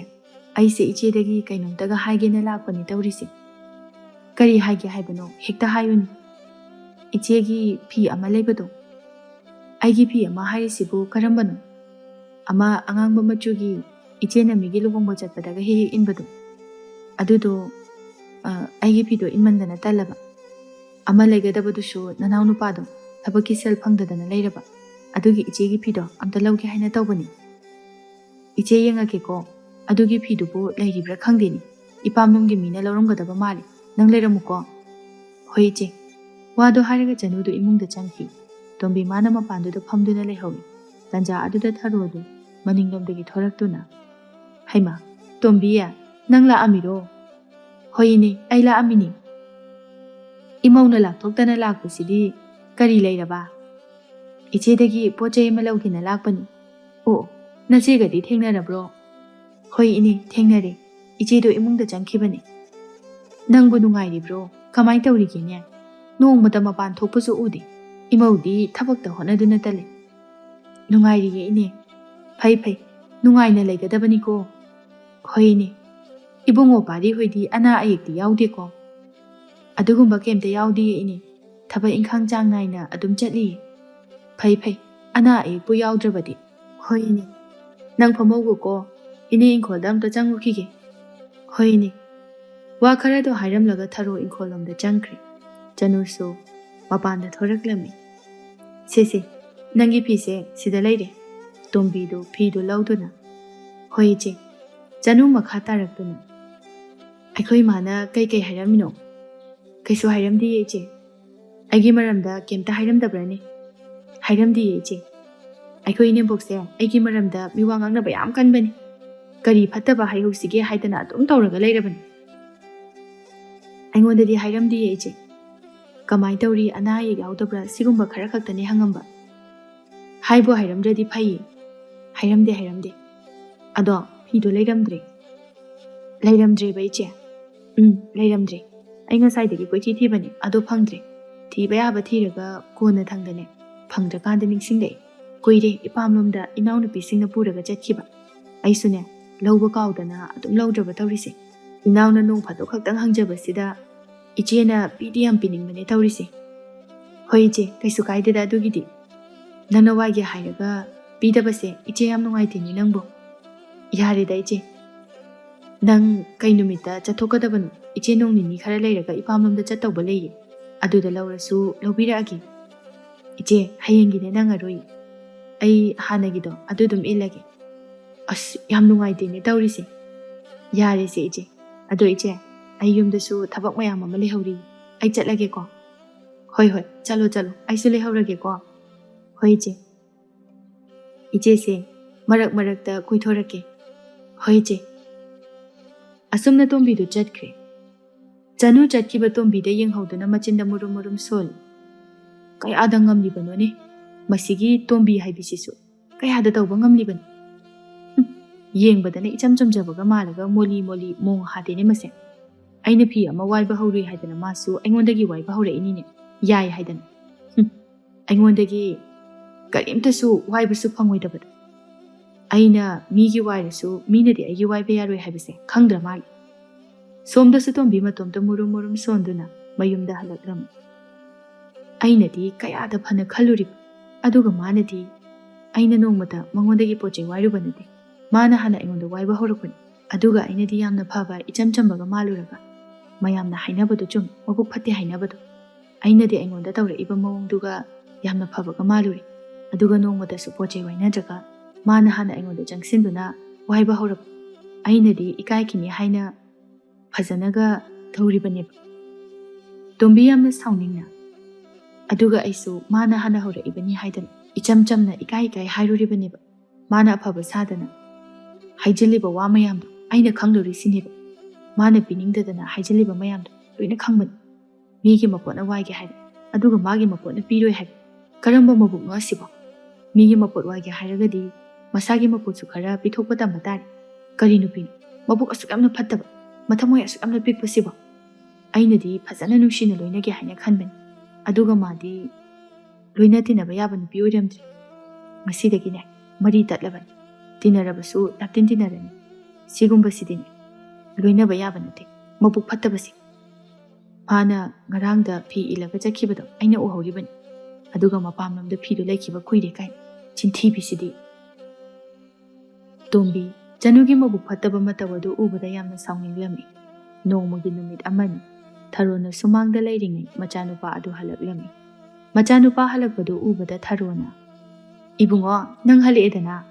ꯑꯩꯁꯦ ꯏꯆꯦꯗꯒꯤ ꯀꯩꯅꯣꯝꯇꯒ ꯍꯥꯏꯒꯦꯅ ꯂꯥꯛꯄꯅꯦ ꯇꯧꯔꯤꯁꯦ꯫" "ꯀꯔꯤ ꯍꯥꯏꯒꯦ ꯍꯥꯏꯕꯅꯣ? ꯍꯦꯛꯇ ꯍꯥꯏꯌꯨꯅꯦ꯫" "ꯏꯆꯦꯒꯤ ꯐꯤ ꯑꯃ ꯂꯩꯕꯗꯣ꯫" "ꯑꯩꯒꯤ ꯐꯤ ꯑꯃ ꯍꯥꯏꯔꯤꯁꯤꯕꯨ ꯀꯔꯝꯕꯅꯣ?" "ꯑꯃ ꯑꯉꯥꯡꯕ ꯃꯆꯨꯒꯤ, ꯏꯆꯦꯅ ꯃꯤꯒꯤ ꯂꯨꯍꯣꯡꯕ ꯆꯠꯄꯗꯒ ꯍꯦꯛ ꯍꯦꯛ ꯏꯟꯕꯗꯣ, ꯑꯗꯨꯗꯣ꯫ ꯑ, ꯑꯩꯒꯤ ꯐꯤꯗꯣ ꯏꯟꯃꯟꯗꯅ ꯇꯜꯂꯕ꯫ ꯑꯃ ꯂꯩꯒꯗꯕꯗꯨꯁꯨ ꯅꯅꯥꯎ ꯅꯨꯄꯥꯗꯣ ꯊꯕꯛꯀꯤ ꯁꯦꯜ ꯐꯪꯗꯗꯅ ꯂꯩꯔꯕ, ꯑꯗꯨꯒꯤ ꯏꯆꯦꯒꯤ ꯐꯤꯗꯣ ꯑꯝꯇ ꯂꯧꯒꯦ ꯍꯥꯏꯅ ꯇꯧꯕꯅꯤ꯫ ꯏꯆꯦ, ꯌꯦꯡꯉꯛꯀꯦꯀꯣ, ꯑꯗꯨꯒꯤ ꯐꯤꯗꯨꯕꯨ ꯂꯩꯔꯤꯕ꯭ꯔꯥ ꯈꯪꯗꯦꯅꯦ, ꯏꯄꯥꯝꯂꯣꯝꯒꯤ ꯃꯤꯅ ꯂꯧꯔꯝꯒꯗꯕ ꯃꯥꯜꯂꯤ꯫ ꯅꯪ ꯂꯩꯔꯝꯃꯨꯀꯣ꯫" "ꯍꯣꯏ ꯏꯆꯦ꯫" ꯋꯥꯗꯣ ꯍꯥꯏꯔꯒ ꯆꯅꯨꯗꯨ ꯏꯃꯨꯡꯗ ꯆꯪꯈꯤ꯫ ꯇꯣꯝꯕꯤ ꯃꯥꯅ ꯃꯄꯥꯟꯗꯨꯗ ꯐꯝꯗꯨꯅ ꯂꯩꯍꯧꯏ꯫ ꯇꯟꯖꯥ ꯑꯗꯨꯗ ꯊꯔꯣꯗꯨ ꯃꯅꯤꯡꯂꯣꯝꯗꯒꯤ ꯊꯣꯔꯛꯇꯨꯅ, "ꯍꯩꯃꯥ, ꯇꯣꯝꯕꯤ, ꯅꯪ ꯂꯥꯛꯑꯝꯃꯤꯔꯣ?" "ꯍꯣꯏ ꯏꯅꯦ, ꯑꯩ ꯂꯥꯛꯑꯝꯃꯤꯅꯦ꯫" "ꯏꯃꯧꯅ ꯂꯥꯛꯊꯣꯛꯇꯅ ꯂꯥꯛꯄꯁꯤꯗꯤ ꯀꯔꯤ ꯂꯩꯔꯕ?" "ꯏꯆꯦꯗꯒꯤ ꯄꯣꯠ ꯆꯩ ꯑꯃ ꯂꯧꯒꯦꯅ ꯂꯥꯛꯄꯅꯤ꯫" "ꯑꯣ, ꯅꯆꯦꯒꯗꯤ ꯊꯦꯡꯅꯔꯕ꯭ꯔꯣ?" "ꯍꯣꯏ ꯏꯅꯦ, ꯊꯦꯡꯅꯔꯦ꯫ ꯏꯆꯦꯗꯣ ꯏꯃꯨꯡꯗ ꯆꯪꯈꯤꯕꯅꯦ꯫" "ꯅꯪꯕꯨ ꯅꯨꯡꯉꯥꯏꯔꯤꯕ꯭ꯔꯣ? ꯀꯃꯥꯏ ꯇꯧꯔꯤꯒꯦꯅꯦ? ꯅꯣꯡꯃꯇ ꯃꯄꯥꯟ ꯊꯣꯛꯄꯁꯨ ꯎꯗꯦ꯫ ꯏꯃꯧꯗꯤ ꯊꯕꯛꯇ ꯍꯣꯠꯅꯗꯨꯅꯇ ꯂꯩ꯫" "ꯅꯨꯡꯉꯥꯏꯔꯤꯌꯦ ꯏꯅꯦ꯫" "ꯐꯩ ꯐꯩ, ꯅꯨꯡꯉꯥꯏꯅ ꯂꯩꯒꯗꯕꯅꯤꯀꯣ꯫" "ꯍꯣꯏ ꯏꯅꯦ꯫ ꯏꯕꯨꯡꯉꯣ ꯄꯥꯔꯤ ꯍꯣꯏꯗꯤ ꯑꯅꯥ ꯑꯌꯦꯛꯇꯤ ꯌꯥꯎꯗꯦꯀꯣ?" "ꯑꯗꯨꯒꯨꯝꯕ ꯀꯩꯝꯇ ꯌꯥꯎꯗꯤꯌꯦ ꯏꯅꯦ꯫ ꯊꯕꯛ ꯏꯪꯈꯥꯡ ꯆꯥꯡ ꯅꯥꯏꯅ ꯑꯗꯨꯝ ꯆꯠꯂꯤꯌꯦ꯫" "ꯐꯩ ꯐꯩ, ꯑꯅꯥ ꯑꯌꯦꯛꯄꯨ ꯌꯥꯎꯗ꯭ꯔꯕꯗꯤ꯫" "ꯍꯣꯏ ꯏꯅꯦ꯫ ꯅꯪ ꯐꯝꯍꯧꯒꯣꯀꯣ, ꯏꯅꯦ ꯏꯪꯈꯣꯜꯗ ꯑꯝꯇ ꯆꯪꯉꯨꯈꯤꯒꯦ꯫" "ꯍꯣꯏ ꯏꯅꯦ꯫" ꯋꯥ ꯈꯔꯗꯣ ꯍꯥꯏꯔꯝꯂꯒ ꯊꯔꯣ ꯏꯪꯈꯣꯜꯂꯣꯝꯗ ꯆꯪꯈ꯭ꯔꯦ꯫ ꯆꯅꯨꯁꯨ ꯃꯄꯥꯟꯗ ꯊꯣꯔꯛꯂꯝꯃꯤ꯫ "ꯁꯦ ꯁꯦ, ꯅꯪꯒꯤ ꯐꯤꯁꯦ ꯁꯤꯗ ꯂꯩꯔꯦ꯫" ꯇꯣꯝꯕꯤꯗꯨ ꯐꯤꯗꯨ ꯂꯧꯗꯨꯅ, "ꯍꯣꯏ ꯏꯆꯦ꯫" ꯆꯅꯨ ꯃꯈꯥ ꯇꯥꯔꯛꯇꯨꯅ, "ꯑꯩꯈꯣꯏ ꯏꯃꯥꯅ ꯀꯩ ꯀꯩ ꯍꯥꯏꯔꯝꯃꯤꯅꯣ?" "ꯀꯩꯁꯨ ꯍꯥꯏꯔꯝꯗꯤꯌꯦ ꯏꯆꯦ꯫" "ꯑꯩꯒꯤ ꯃꯔꯝꯗ ꯀꯩꯝꯇ ꯍꯥꯏꯔꯝꯗꯕ꯭ꯔꯅꯦ?" "ꯍꯥꯏꯔꯝꯗꯤꯌꯦ ꯏꯆꯦ꯫ ꯑꯩꯈꯣꯏ ꯏꯅꯦꯝꯕꯣꯛꯁꯦ ꯑꯩꯒꯤ ꯃꯔꯝꯗ ꯃꯤꯋꯥ ꯉꯥꯡꯅꯕ ꯌꯥꯝ ꯀꯟꯕꯅꯤ꯫" ꯀꯔꯤ ꯐꯠꯇꯕ ꯍꯥꯏꯍꯧꯁꯤꯒꯦ ꯍꯥꯏꯗꯅ ꯑꯗꯨꯝ ꯇꯧꯔꯒ ꯂꯩꯔꯕꯅꯤ꯫ ꯑꯩꯉꯣꯟꯗꯗꯤ ꯍꯥꯏꯔꯝꯗꯤꯌꯦ ꯏꯆꯦ꯫ "ꯀꯃꯥꯏ ꯇꯧꯔꯤ, ꯑꯅꯥ ꯑꯌꯦꯛ ꯌꯥꯎꯗꯕ꯭ꯔꯥ?" ꯁꯤꯒꯨꯝꯕ ꯈꯔ ꯈꯛꯇꯅꯦ ꯍꯪꯉꯝꯕ꯫ ꯍꯥꯏꯕꯨ ꯍꯥꯏꯔꯝꯗ꯭ꯔꯗꯤ ꯐꯩꯌꯦ꯫ ꯍꯥꯏꯔꯝꯗꯦ, ꯍꯥꯏꯔꯝꯗꯦ꯫ "ꯑꯗꯣ ꯐꯤꯗꯣ ꯂꯩꯔꯝꯗ꯭ꯔꯦ?" "ꯂꯩꯔꯝꯗ꯭ꯔꯦꯕ ꯏꯆꯦ?" "ꯎꯝ, ꯂꯩꯔꯝꯗ꯭ꯔꯦ꯫ ꯑꯩ ꯉꯁꯥꯏꯗꯒꯤ ꯀꯣꯏꯊꯤ ꯊꯤꯕꯅꯦ, ꯑꯗꯣ ꯐꯪꯗ꯭ꯔꯦ꯫ ꯊꯤꯕ ꯌꯥꯕ ꯊꯤꯔꯒ ꯀꯣꯟꯅ ꯊꯪꯗꯅꯦ, ꯐꯪꯗ꯭ꯔꯀꯥꯟꯗ ꯅꯤꯡꯁꯤꯡꯂꯛꯑꯦ꯫ ꯀꯨꯏꯔꯦ ꯏꯄꯥꯝꯂꯣꯝꯗ ꯏꯅꯥꯎꯅꯨꯄꯤꯁꯤꯡꯅ ꯄꯨꯔꯒ ꯆꯠꯈꯤꯕ꯫ ꯑꯩꯁꯨꯅꯦ, ꯂꯧꯕ ꯀꯥꯎꯗꯅ ꯑꯗꯨꯝ ꯂꯧꯗ꯭ꯔꯕ ꯇꯧꯔꯤꯁꯦ꯫ ꯏꯅꯥꯎꯅ ꯅꯣꯡ ꯐꯥꯗꯣꯛ ꯈꯛꯇꯪ ꯍꯪꯖꯕꯁꯤꯗ ꯏꯆꯦꯅ ꯄꯤꯗꯤ ꯌꯥꯝ ꯄꯤꯅꯤꯡꯕꯅꯦ ꯇꯧꯔꯤꯁꯦ꯫" "ꯍꯣꯏ ꯏꯆꯦ, ꯀꯩꯁꯨ ꯀꯥꯏꯗꯦꯗ ꯑꯗꯨꯒꯤꯗꯤ꯫ ꯅꯪꯅ ꯋꯥꯏꯒꯦ ꯍꯥꯏꯔꯒ ꯄꯤꯗꯕꯁꯦ ꯏꯆꯦ ꯌꯥꯝ ꯅꯨꯡꯉꯥꯏꯇꯦꯅꯦ ꯅꯪꯕꯨ꯫" "ꯌꯥꯔꯦꯗ ꯏꯆꯦ, ꯅꯪ ꯀꯩ ꯅꯨꯃꯤꯠꯇ ꯆꯠꯊꯣꯛꯀꯗꯕꯅꯣ? ꯏꯆꯦ ꯅꯣꯡ ꯅꯤꯅꯤ ꯈꯔ ꯂꯩꯔꯒ ꯏꯄꯥꯝꯂꯣꯝꯗ ꯆꯠꯇꯧꯕ ꯂꯩꯌꯦ꯫ ꯑꯗꯨꯗ ꯂꯧꯔꯁꯨ ꯂꯧꯕꯤꯔꯛꯑꯒꯦ꯫ ꯏꯆꯦ, ꯍꯌꯦꯡꯒꯤꯅꯦ ꯅꯪꯉꯔꯣꯏ꯫ ꯑꯩ ꯍꯥꯟꯅꯒꯤꯗꯣ ꯑꯗꯨ ꯑꯗꯨꯝ ꯏꯜꯂꯒꯦ꯫" "ꯑꯁ, ꯌꯥꯝ ꯅꯨꯡꯉꯥꯏꯇꯦꯅꯦ ꯇꯧꯔꯤꯁꯦ꯫" "ꯌꯥꯔꯦꯁꯦ ꯏꯆꯦ꯫ ꯑꯗꯣ ꯏꯆꯦ, ꯑꯩ ꯌꯨꯝꯗꯁꯨ ꯊꯕꯛ ꯃꯌꯥꯝ ꯑꯃ ꯂꯩꯍꯧꯔꯤ꯫ ꯑꯩ ꯆꯠꯂꯒꯦꯀꯣ꯫" "ꯍꯣꯏ, ꯍꯣꯏ, ꯆꯠꯂꯣ, ꯆꯠꯂꯣ꯫ ꯑꯩꯁꯨ ꯂꯩꯍꯧꯔꯒꯦꯀꯣ꯫" "ꯍꯣꯏ ꯏꯆꯦ꯫ ꯏꯆꯦꯁꯦ, ꯃꯔꯛ ꯃꯔꯛꯇ ꯀꯣꯏꯊꯣꯔꯛꯀꯦ꯫" "ꯍꯣꯏ ꯏꯆꯦ꯫" ꯑꯁꯨꯝꯅ ꯇꯣꯝꯕꯤꯗꯨ ꯆꯠꯈ꯭ꯔꯦ꯫ ꯆꯅꯨ ꯆꯠꯈꯤꯕ ꯇꯣꯝꯕꯤꯗ ꯌꯦꯡꯍꯧꯗꯨꯅ ꯃꯆꯤꯟꯗ ꯃꯨꯔꯨꯝ ꯃꯨꯔꯨꯝ ꯁꯣꯜꯂꯤ꯫ "ꯀꯌꯥꯗ ꯉꯝꯂꯤꯕꯅꯣꯅꯦ ꯃꯁꯤꯒꯤ ꯇꯣꯝꯕꯤ ꯍꯥꯏꯕꯤꯁꯤꯁꯨ? ꯀꯌꯥꯗ ꯇꯧꯕ ꯉꯝꯂꯤꯕꯅꯣ? ꯍꯨꯝ, ꯌꯦꯡꯕꯗꯅ ꯏꯆꯝ ꯆꯝꯖꯕꯒ ꯃꯥꯜꯂꯒ ꯃꯣꯂꯤ ꯃꯣꯂꯤ ꯃꯣꯡ ꯍꯥꯗꯦꯅꯦ ꯃꯁꯦ꯫ ꯑꯩꯅ ꯐꯤ ꯑꯃ ꯋꯥꯏꯕ ꯍꯧꯔꯨꯏ ꯍꯥꯏꯗꯅ ꯃꯥꯁꯨ ꯑꯩꯉꯣꯟꯗꯒꯤ ꯋꯥꯏꯕ ꯍꯧꯔꯛꯏꯅꯤꯅꯦ, ꯌꯥꯏ ꯍꯥꯏꯗꯅ꯫ ꯍꯨꯝ, ꯑꯩꯉꯣꯟꯗꯒꯤ ꯀꯔꯤꯝꯇꯁꯨ ꯋꯥꯏꯕꯁꯨ ꯐꯪꯉꯣꯏꯗꯕꯗ꯫ ꯑꯩꯅ ꯃꯤꯒꯤ ꯋꯥꯏꯔꯁꯨ ꯃꯤꯅꯗꯤ ꯑꯩꯒꯤ ꯋꯥꯏꯕ ꯌꯥꯔꯣꯏ ꯍꯥꯏꯕꯁꯦ ꯈꯪꯗ꯭ꯔ ꯃꯥꯜꯂꯦ꯫" ꯁꯣꯝꯗꯁꯨ ꯇꯣꯝꯕꯤ ꯃꯇꯣꯝꯇ ꯃꯨꯔꯨꯝ ꯃꯨꯔꯨꯝ ꯁꯣꯟꯗꯨꯅ ꯃꯌꯨꯝꯗ ꯍꯜꯂꯛꯂꯝꯃꯤ꯫ ꯑꯩꯅꯗꯤ ꯀꯌꯥꯗ ꯐꯅ ꯈꯜꯂꯨꯔꯤꯕ, ꯑꯗꯨꯒ ꯃꯥꯅꯗꯤ ꯑꯩꯅ ꯅꯣꯡꯃꯇ ꯃꯉꯣꯟꯗꯒꯤ ꯄꯣꯠ ꯆꯩ ꯋꯥꯏꯔꯨꯕ ꯅꯠꯇꯦ꯫ ꯃꯥꯅ ꯍꯥꯟꯅ ꯑꯩꯉꯣꯟꯗ ꯋꯥꯏꯕ ꯍꯧꯔꯛꯄꯅꯤ꯫ ꯑꯗꯨꯒ ꯑꯩꯅꯗꯤ ꯌꯥꯝꯅ ꯐꯕ, ꯏꯆꯝ ꯆꯝꯕꯒ ꯃꯥꯜꯂꯨꯔꯒ, ꯃꯌꯥꯝꯅ ꯍꯥꯏꯅꯕꯗꯣ ꯆꯨꯝꯃꯤ, ꯃꯕꯨꯛ ꯐꯠꯇꯦ ꯍꯥꯏꯅꯕꯗꯣ꯫ ꯑꯩꯅꯗꯤ ꯑꯩꯉꯣꯟꯗ ꯇꯧꯔꯛꯏꯕ ꯃꯑꯣꯡꯗꯨꯒ ꯌꯥꯝꯅ ꯐꯕꯒ ꯃꯥꯜꯂꯨꯔꯦ꯫ ꯑꯗꯨꯒ ꯅꯣꯡꯃꯇꯁꯨ ꯄꯣꯠ ꯆꯩ ꯋꯥꯏꯅꯗ꯭ꯔꯒ ꯃꯥꯅ ꯍꯥꯟꯅ ꯑꯩꯉꯣꯟꯗ ꯆꯪꯁꯤꯟꯗꯨꯅ ꯋꯥꯏꯕ ꯍꯧꯔꯛꯄ꯫ ꯑꯩꯅꯗꯤ ꯏꯀꯥꯏꯈꯤꯅꯤ ꯍꯥꯏꯅ ꯐꯖꯅꯒ ꯇꯧꯔꯤꯕꯅꯦꯕ꯫ ꯇꯣꯝꯕꯤ ꯌꯥꯝꯅ ꯁꯥꯎꯅꯤꯡꯅ, ꯑꯗꯨꯒ ꯑꯩꯁꯨ ꯃꯥꯅ ꯍꯥꯟꯅ ꯍꯧꯔꯛꯏꯕꯅꯤ ꯍꯥꯏꯗꯅ ꯏꯆꯝ ꯆꯝꯅ ꯏꯀꯥꯏ ꯏꯀꯥꯏ ꯍꯥꯏꯔꯨꯔꯤꯕꯅꯦꯕ꯫ ꯃꯥꯅ ꯑꯐꯕ ꯁꯥꯗꯅ, ꯍꯥꯏꯖꯤꯜꯂꯤꯕ ꯋꯥ ꯃꯌꯥꯝꯗꯣ ꯑꯩꯅ ꯈꯪꯗꯣꯔꯤꯁꯤꯅꯦꯕ꯫ ꯃꯥꯅ ꯄꯤꯅꯤꯡꯗꯗꯅ ꯍꯥꯏꯖꯤꯜꯂꯤꯕ ꯃꯌꯥꯝꯗꯣ ꯂꯣꯏꯅ ꯈꯪꯕꯅꯤ꯫ ꯃꯤꯒꯤ ꯃꯄꯣꯠꯅ ꯋꯥꯏꯒꯦ ꯍꯥꯏꯕ, ꯑꯗꯨꯒ ꯃꯥꯒꯤ ꯃꯄꯣꯠꯅ ꯄꯤꯔꯣꯏ ꯍꯥꯏꯕ, ꯀꯔꯝꯕ ꯃꯕꯨꯛꯅꯣ ꯑꯁꯤꯕꯣ? ꯃꯤꯒꯤ ꯃꯄꯣꯠ ꯋꯥꯏꯒꯦ ꯍꯥꯏꯔꯒꯗꯤ ꯃꯁꯥꯒꯤ ꯃꯄꯣꯠꯁꯨ ꯈꯔ ꯄꯤꯊꯣꯛꯄ ꯇꯝꯕ ꯇꯥꯔꯦ꯫ ꯀꯔꯤ ꯅꯨꯄꯤꯅꯣ ꯃꯕꯨꯛ ꯑꯁꯨꯛ ꯌꯥꯝꯅ ꯐꯠꯇꯕ, ꯃꯊꯃꯣꯏ ꯑꯁꯨꯛ ꯌꯥꯝꯅ ꯄꯤꯛꯄꯁꯤꯕꯣ? ꯑꯩꯅꯗꯤ ꯐꯖꯅ ꯅꯨꯡꯁꯤꯅ ꯂꯣꯏꯅꯒꯦ ꯍꯥꯏꯅ ꯈꯟꯕꯅꯤ, ꯑꯗꯨꯒ ꯃꯥꯗꯤ ꯂꯣꯏꯅ ꯇꯤꯟꯅꯕ ꯌꯥꯕ ꯅꯨꯄꯤ ꯑꯣꯏꯔꯝꯗ꯭ꯔꯦ꯫ ꯉꯁꯤꯗꯒꯤꯅꯦ ꯃꯔꯤ ꯇꯠꯂꯕꯅꯤ꯫ ꯇꯤꯟꯅꯔꯕꯁꯨ ꯂꯥꯞꯇꯤꯟ ꯇꯤꯟꯅꯔꯅꯤ꯫ ꯁꯤꯒꯨꯝꯕꯁꯤꯗꯤꯅꯦ ꯂꯣꯏꯅꯕ ꯌꯥꯕ ꯅꯠꯇꯦ, ꯃꯕꯨꯛ ꯐꯠꯇꯕꯁꯤ꯫ ꯃꯥꯅ ꯉꯔꯥꯡꯗ ꯐꯤ ꯏꯜꯂꯒ ꯆꯠꯈꯤꯕꯗꯣ ꯑꯩꯅ ꯎꯍꯧꯔꯤꯕꯅꯤ꯫ ꯑꯗꯨꯒ ꯃꯄꯥꯝꯂꯣꯝꯗ ꯐꯤꯗꯣ ꯂꯩꯈꯤꯕ ꯀꯨꯏꯔꯦ ꯀꯥꯏꯅ꯫ ꯆꯤꯟꯊꯤꯕꯤꯁꯤꯗꯤ꯫ ꯇꯣꯝꯕꯤ, ꯆꯅꯨꯒꯤ ꯃꯕꯨꯛ ꯐꯠꯇꯕ ꯃꯇꯧ ꯑꯗꯨ ꯎꯕꯗ ꯌꯥꯝꯅ ꯁꯥꯎꯅꯤꯡꯂꯝꯃꯤ꯫ ꯅꯣꯡꯃꯒꯤ ꯅꯨꯃꯤꯠ ꯑꯃꯅꯤ꯫ ꯊꯔꯣꯅ ꯁꯨꯃꯥꯡꯗ ꯂꯩꯔꯤꯉꯩ ꯃꯆꯥꯅꯨꯄꯥ ꯑꯗꯨ ꯍꯜꯂꯛꯂꯝꯃꯤ꯫ ꯃꯆꯥꯅꯨꯄꯥ ꯍꯜꯂꯛꯄꯗꯨ ꯎꯕꯗ ꯊꯔꯣꯅ, "ꯏꯕꯨꯡꯉꯣ, ꯅꯪ ꯍꯜꯂꯛꯑꯦꯗꯅ?"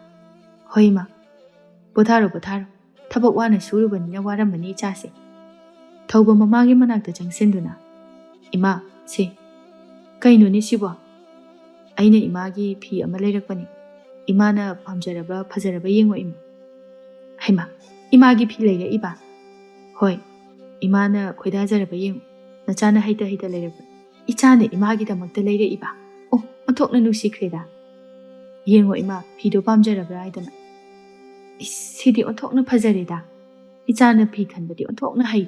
"ꯍꯣꯏ ꯏꯃꯥ꯫ ꯄꯣꯊꯥꯔꯣ, ꯄꯣꯊꯥꯔꯣ꯫ ꯊꯕꯛ ꯋꯥꯅ ꯁꯨꯔꯨꯕꯅꯤꯅ ꯋꯥꯔꯝꯃꯅꯤ ꯏꯆꯥꯁꯦ꯫" ꯊꯧꯕ ꯃꯃꯥꯒꯤ ꯃꯅꯥꯛꯇ ꯆꯪꯁꯤꯟꯗꯨꯅ, "ꯏꯃꯥ, ꯁꯦ, ꯀꯩꯅꯣꯅꯦ ꯁꯤꯕꯣ? ꯑꯩꯅ ꯏꯃꯥꯒꯤ ꯐꯤ ꯑꯃ ꯂꯩꯔꯛꯄꯅꯤ꯫ ꯏꯃꯥꯅ ꯄꯥꯝꯖꯔꯕ ꯐꯖꯔꯕ ꯌꯦꯡꯉꯣ ꯏꯃꯥ꯫" "ꯍꯩꯃꯥ, ꯏꯃꯥꯒꯤ ꯐꯤ ꯂꯩꯔꯛꯏꯕ?" "ꯍꯣꯏ, ꯏꯃꯥꯅ ꯈꯣꯏꯗꯥꯖꯔꯕ ꯌꯦꯡꯉꯣ꯫ ꯅꯆꯥꯅ ꯍꯩꯇ ꯍꯩꯇ ꯂꯩꯔꯛꯄꯅꯤ꯫ ꯏꯆꯥꯅ ꯏꯃꯥꯒꯤꯗꯃꯛꯇ ꯂꯩꯔꯛꯏꯕ꯫ ꯑꯣ, ꯑꯣꯟꯊꯣꯛꯅ ꯅꯨꯡꯁꯤꯈ꯭ꯔꯦꯗ꯫ ꯌꯦꯡꯉꯣ ꯏꯃꯥ, ꯐꯤꯗꯣ ꯄꯥꯝꯖꯔꯕ꯭ꯔꯥ ꯍꯥꯏꯗꯅ꯫ ꯏꯁ, ꯁꯤꯗꯤ ꯑꯣꯟꯊꯣꯛꯅ ꯐꯖꯔꯦꯗ꯫ ꯏꯆꯥꯅ ꯐꯤ ꯈꯟꯕꯗꯤ ꯑꯣꯟꯊꯣꯛꯅ ꯍꯩ꯫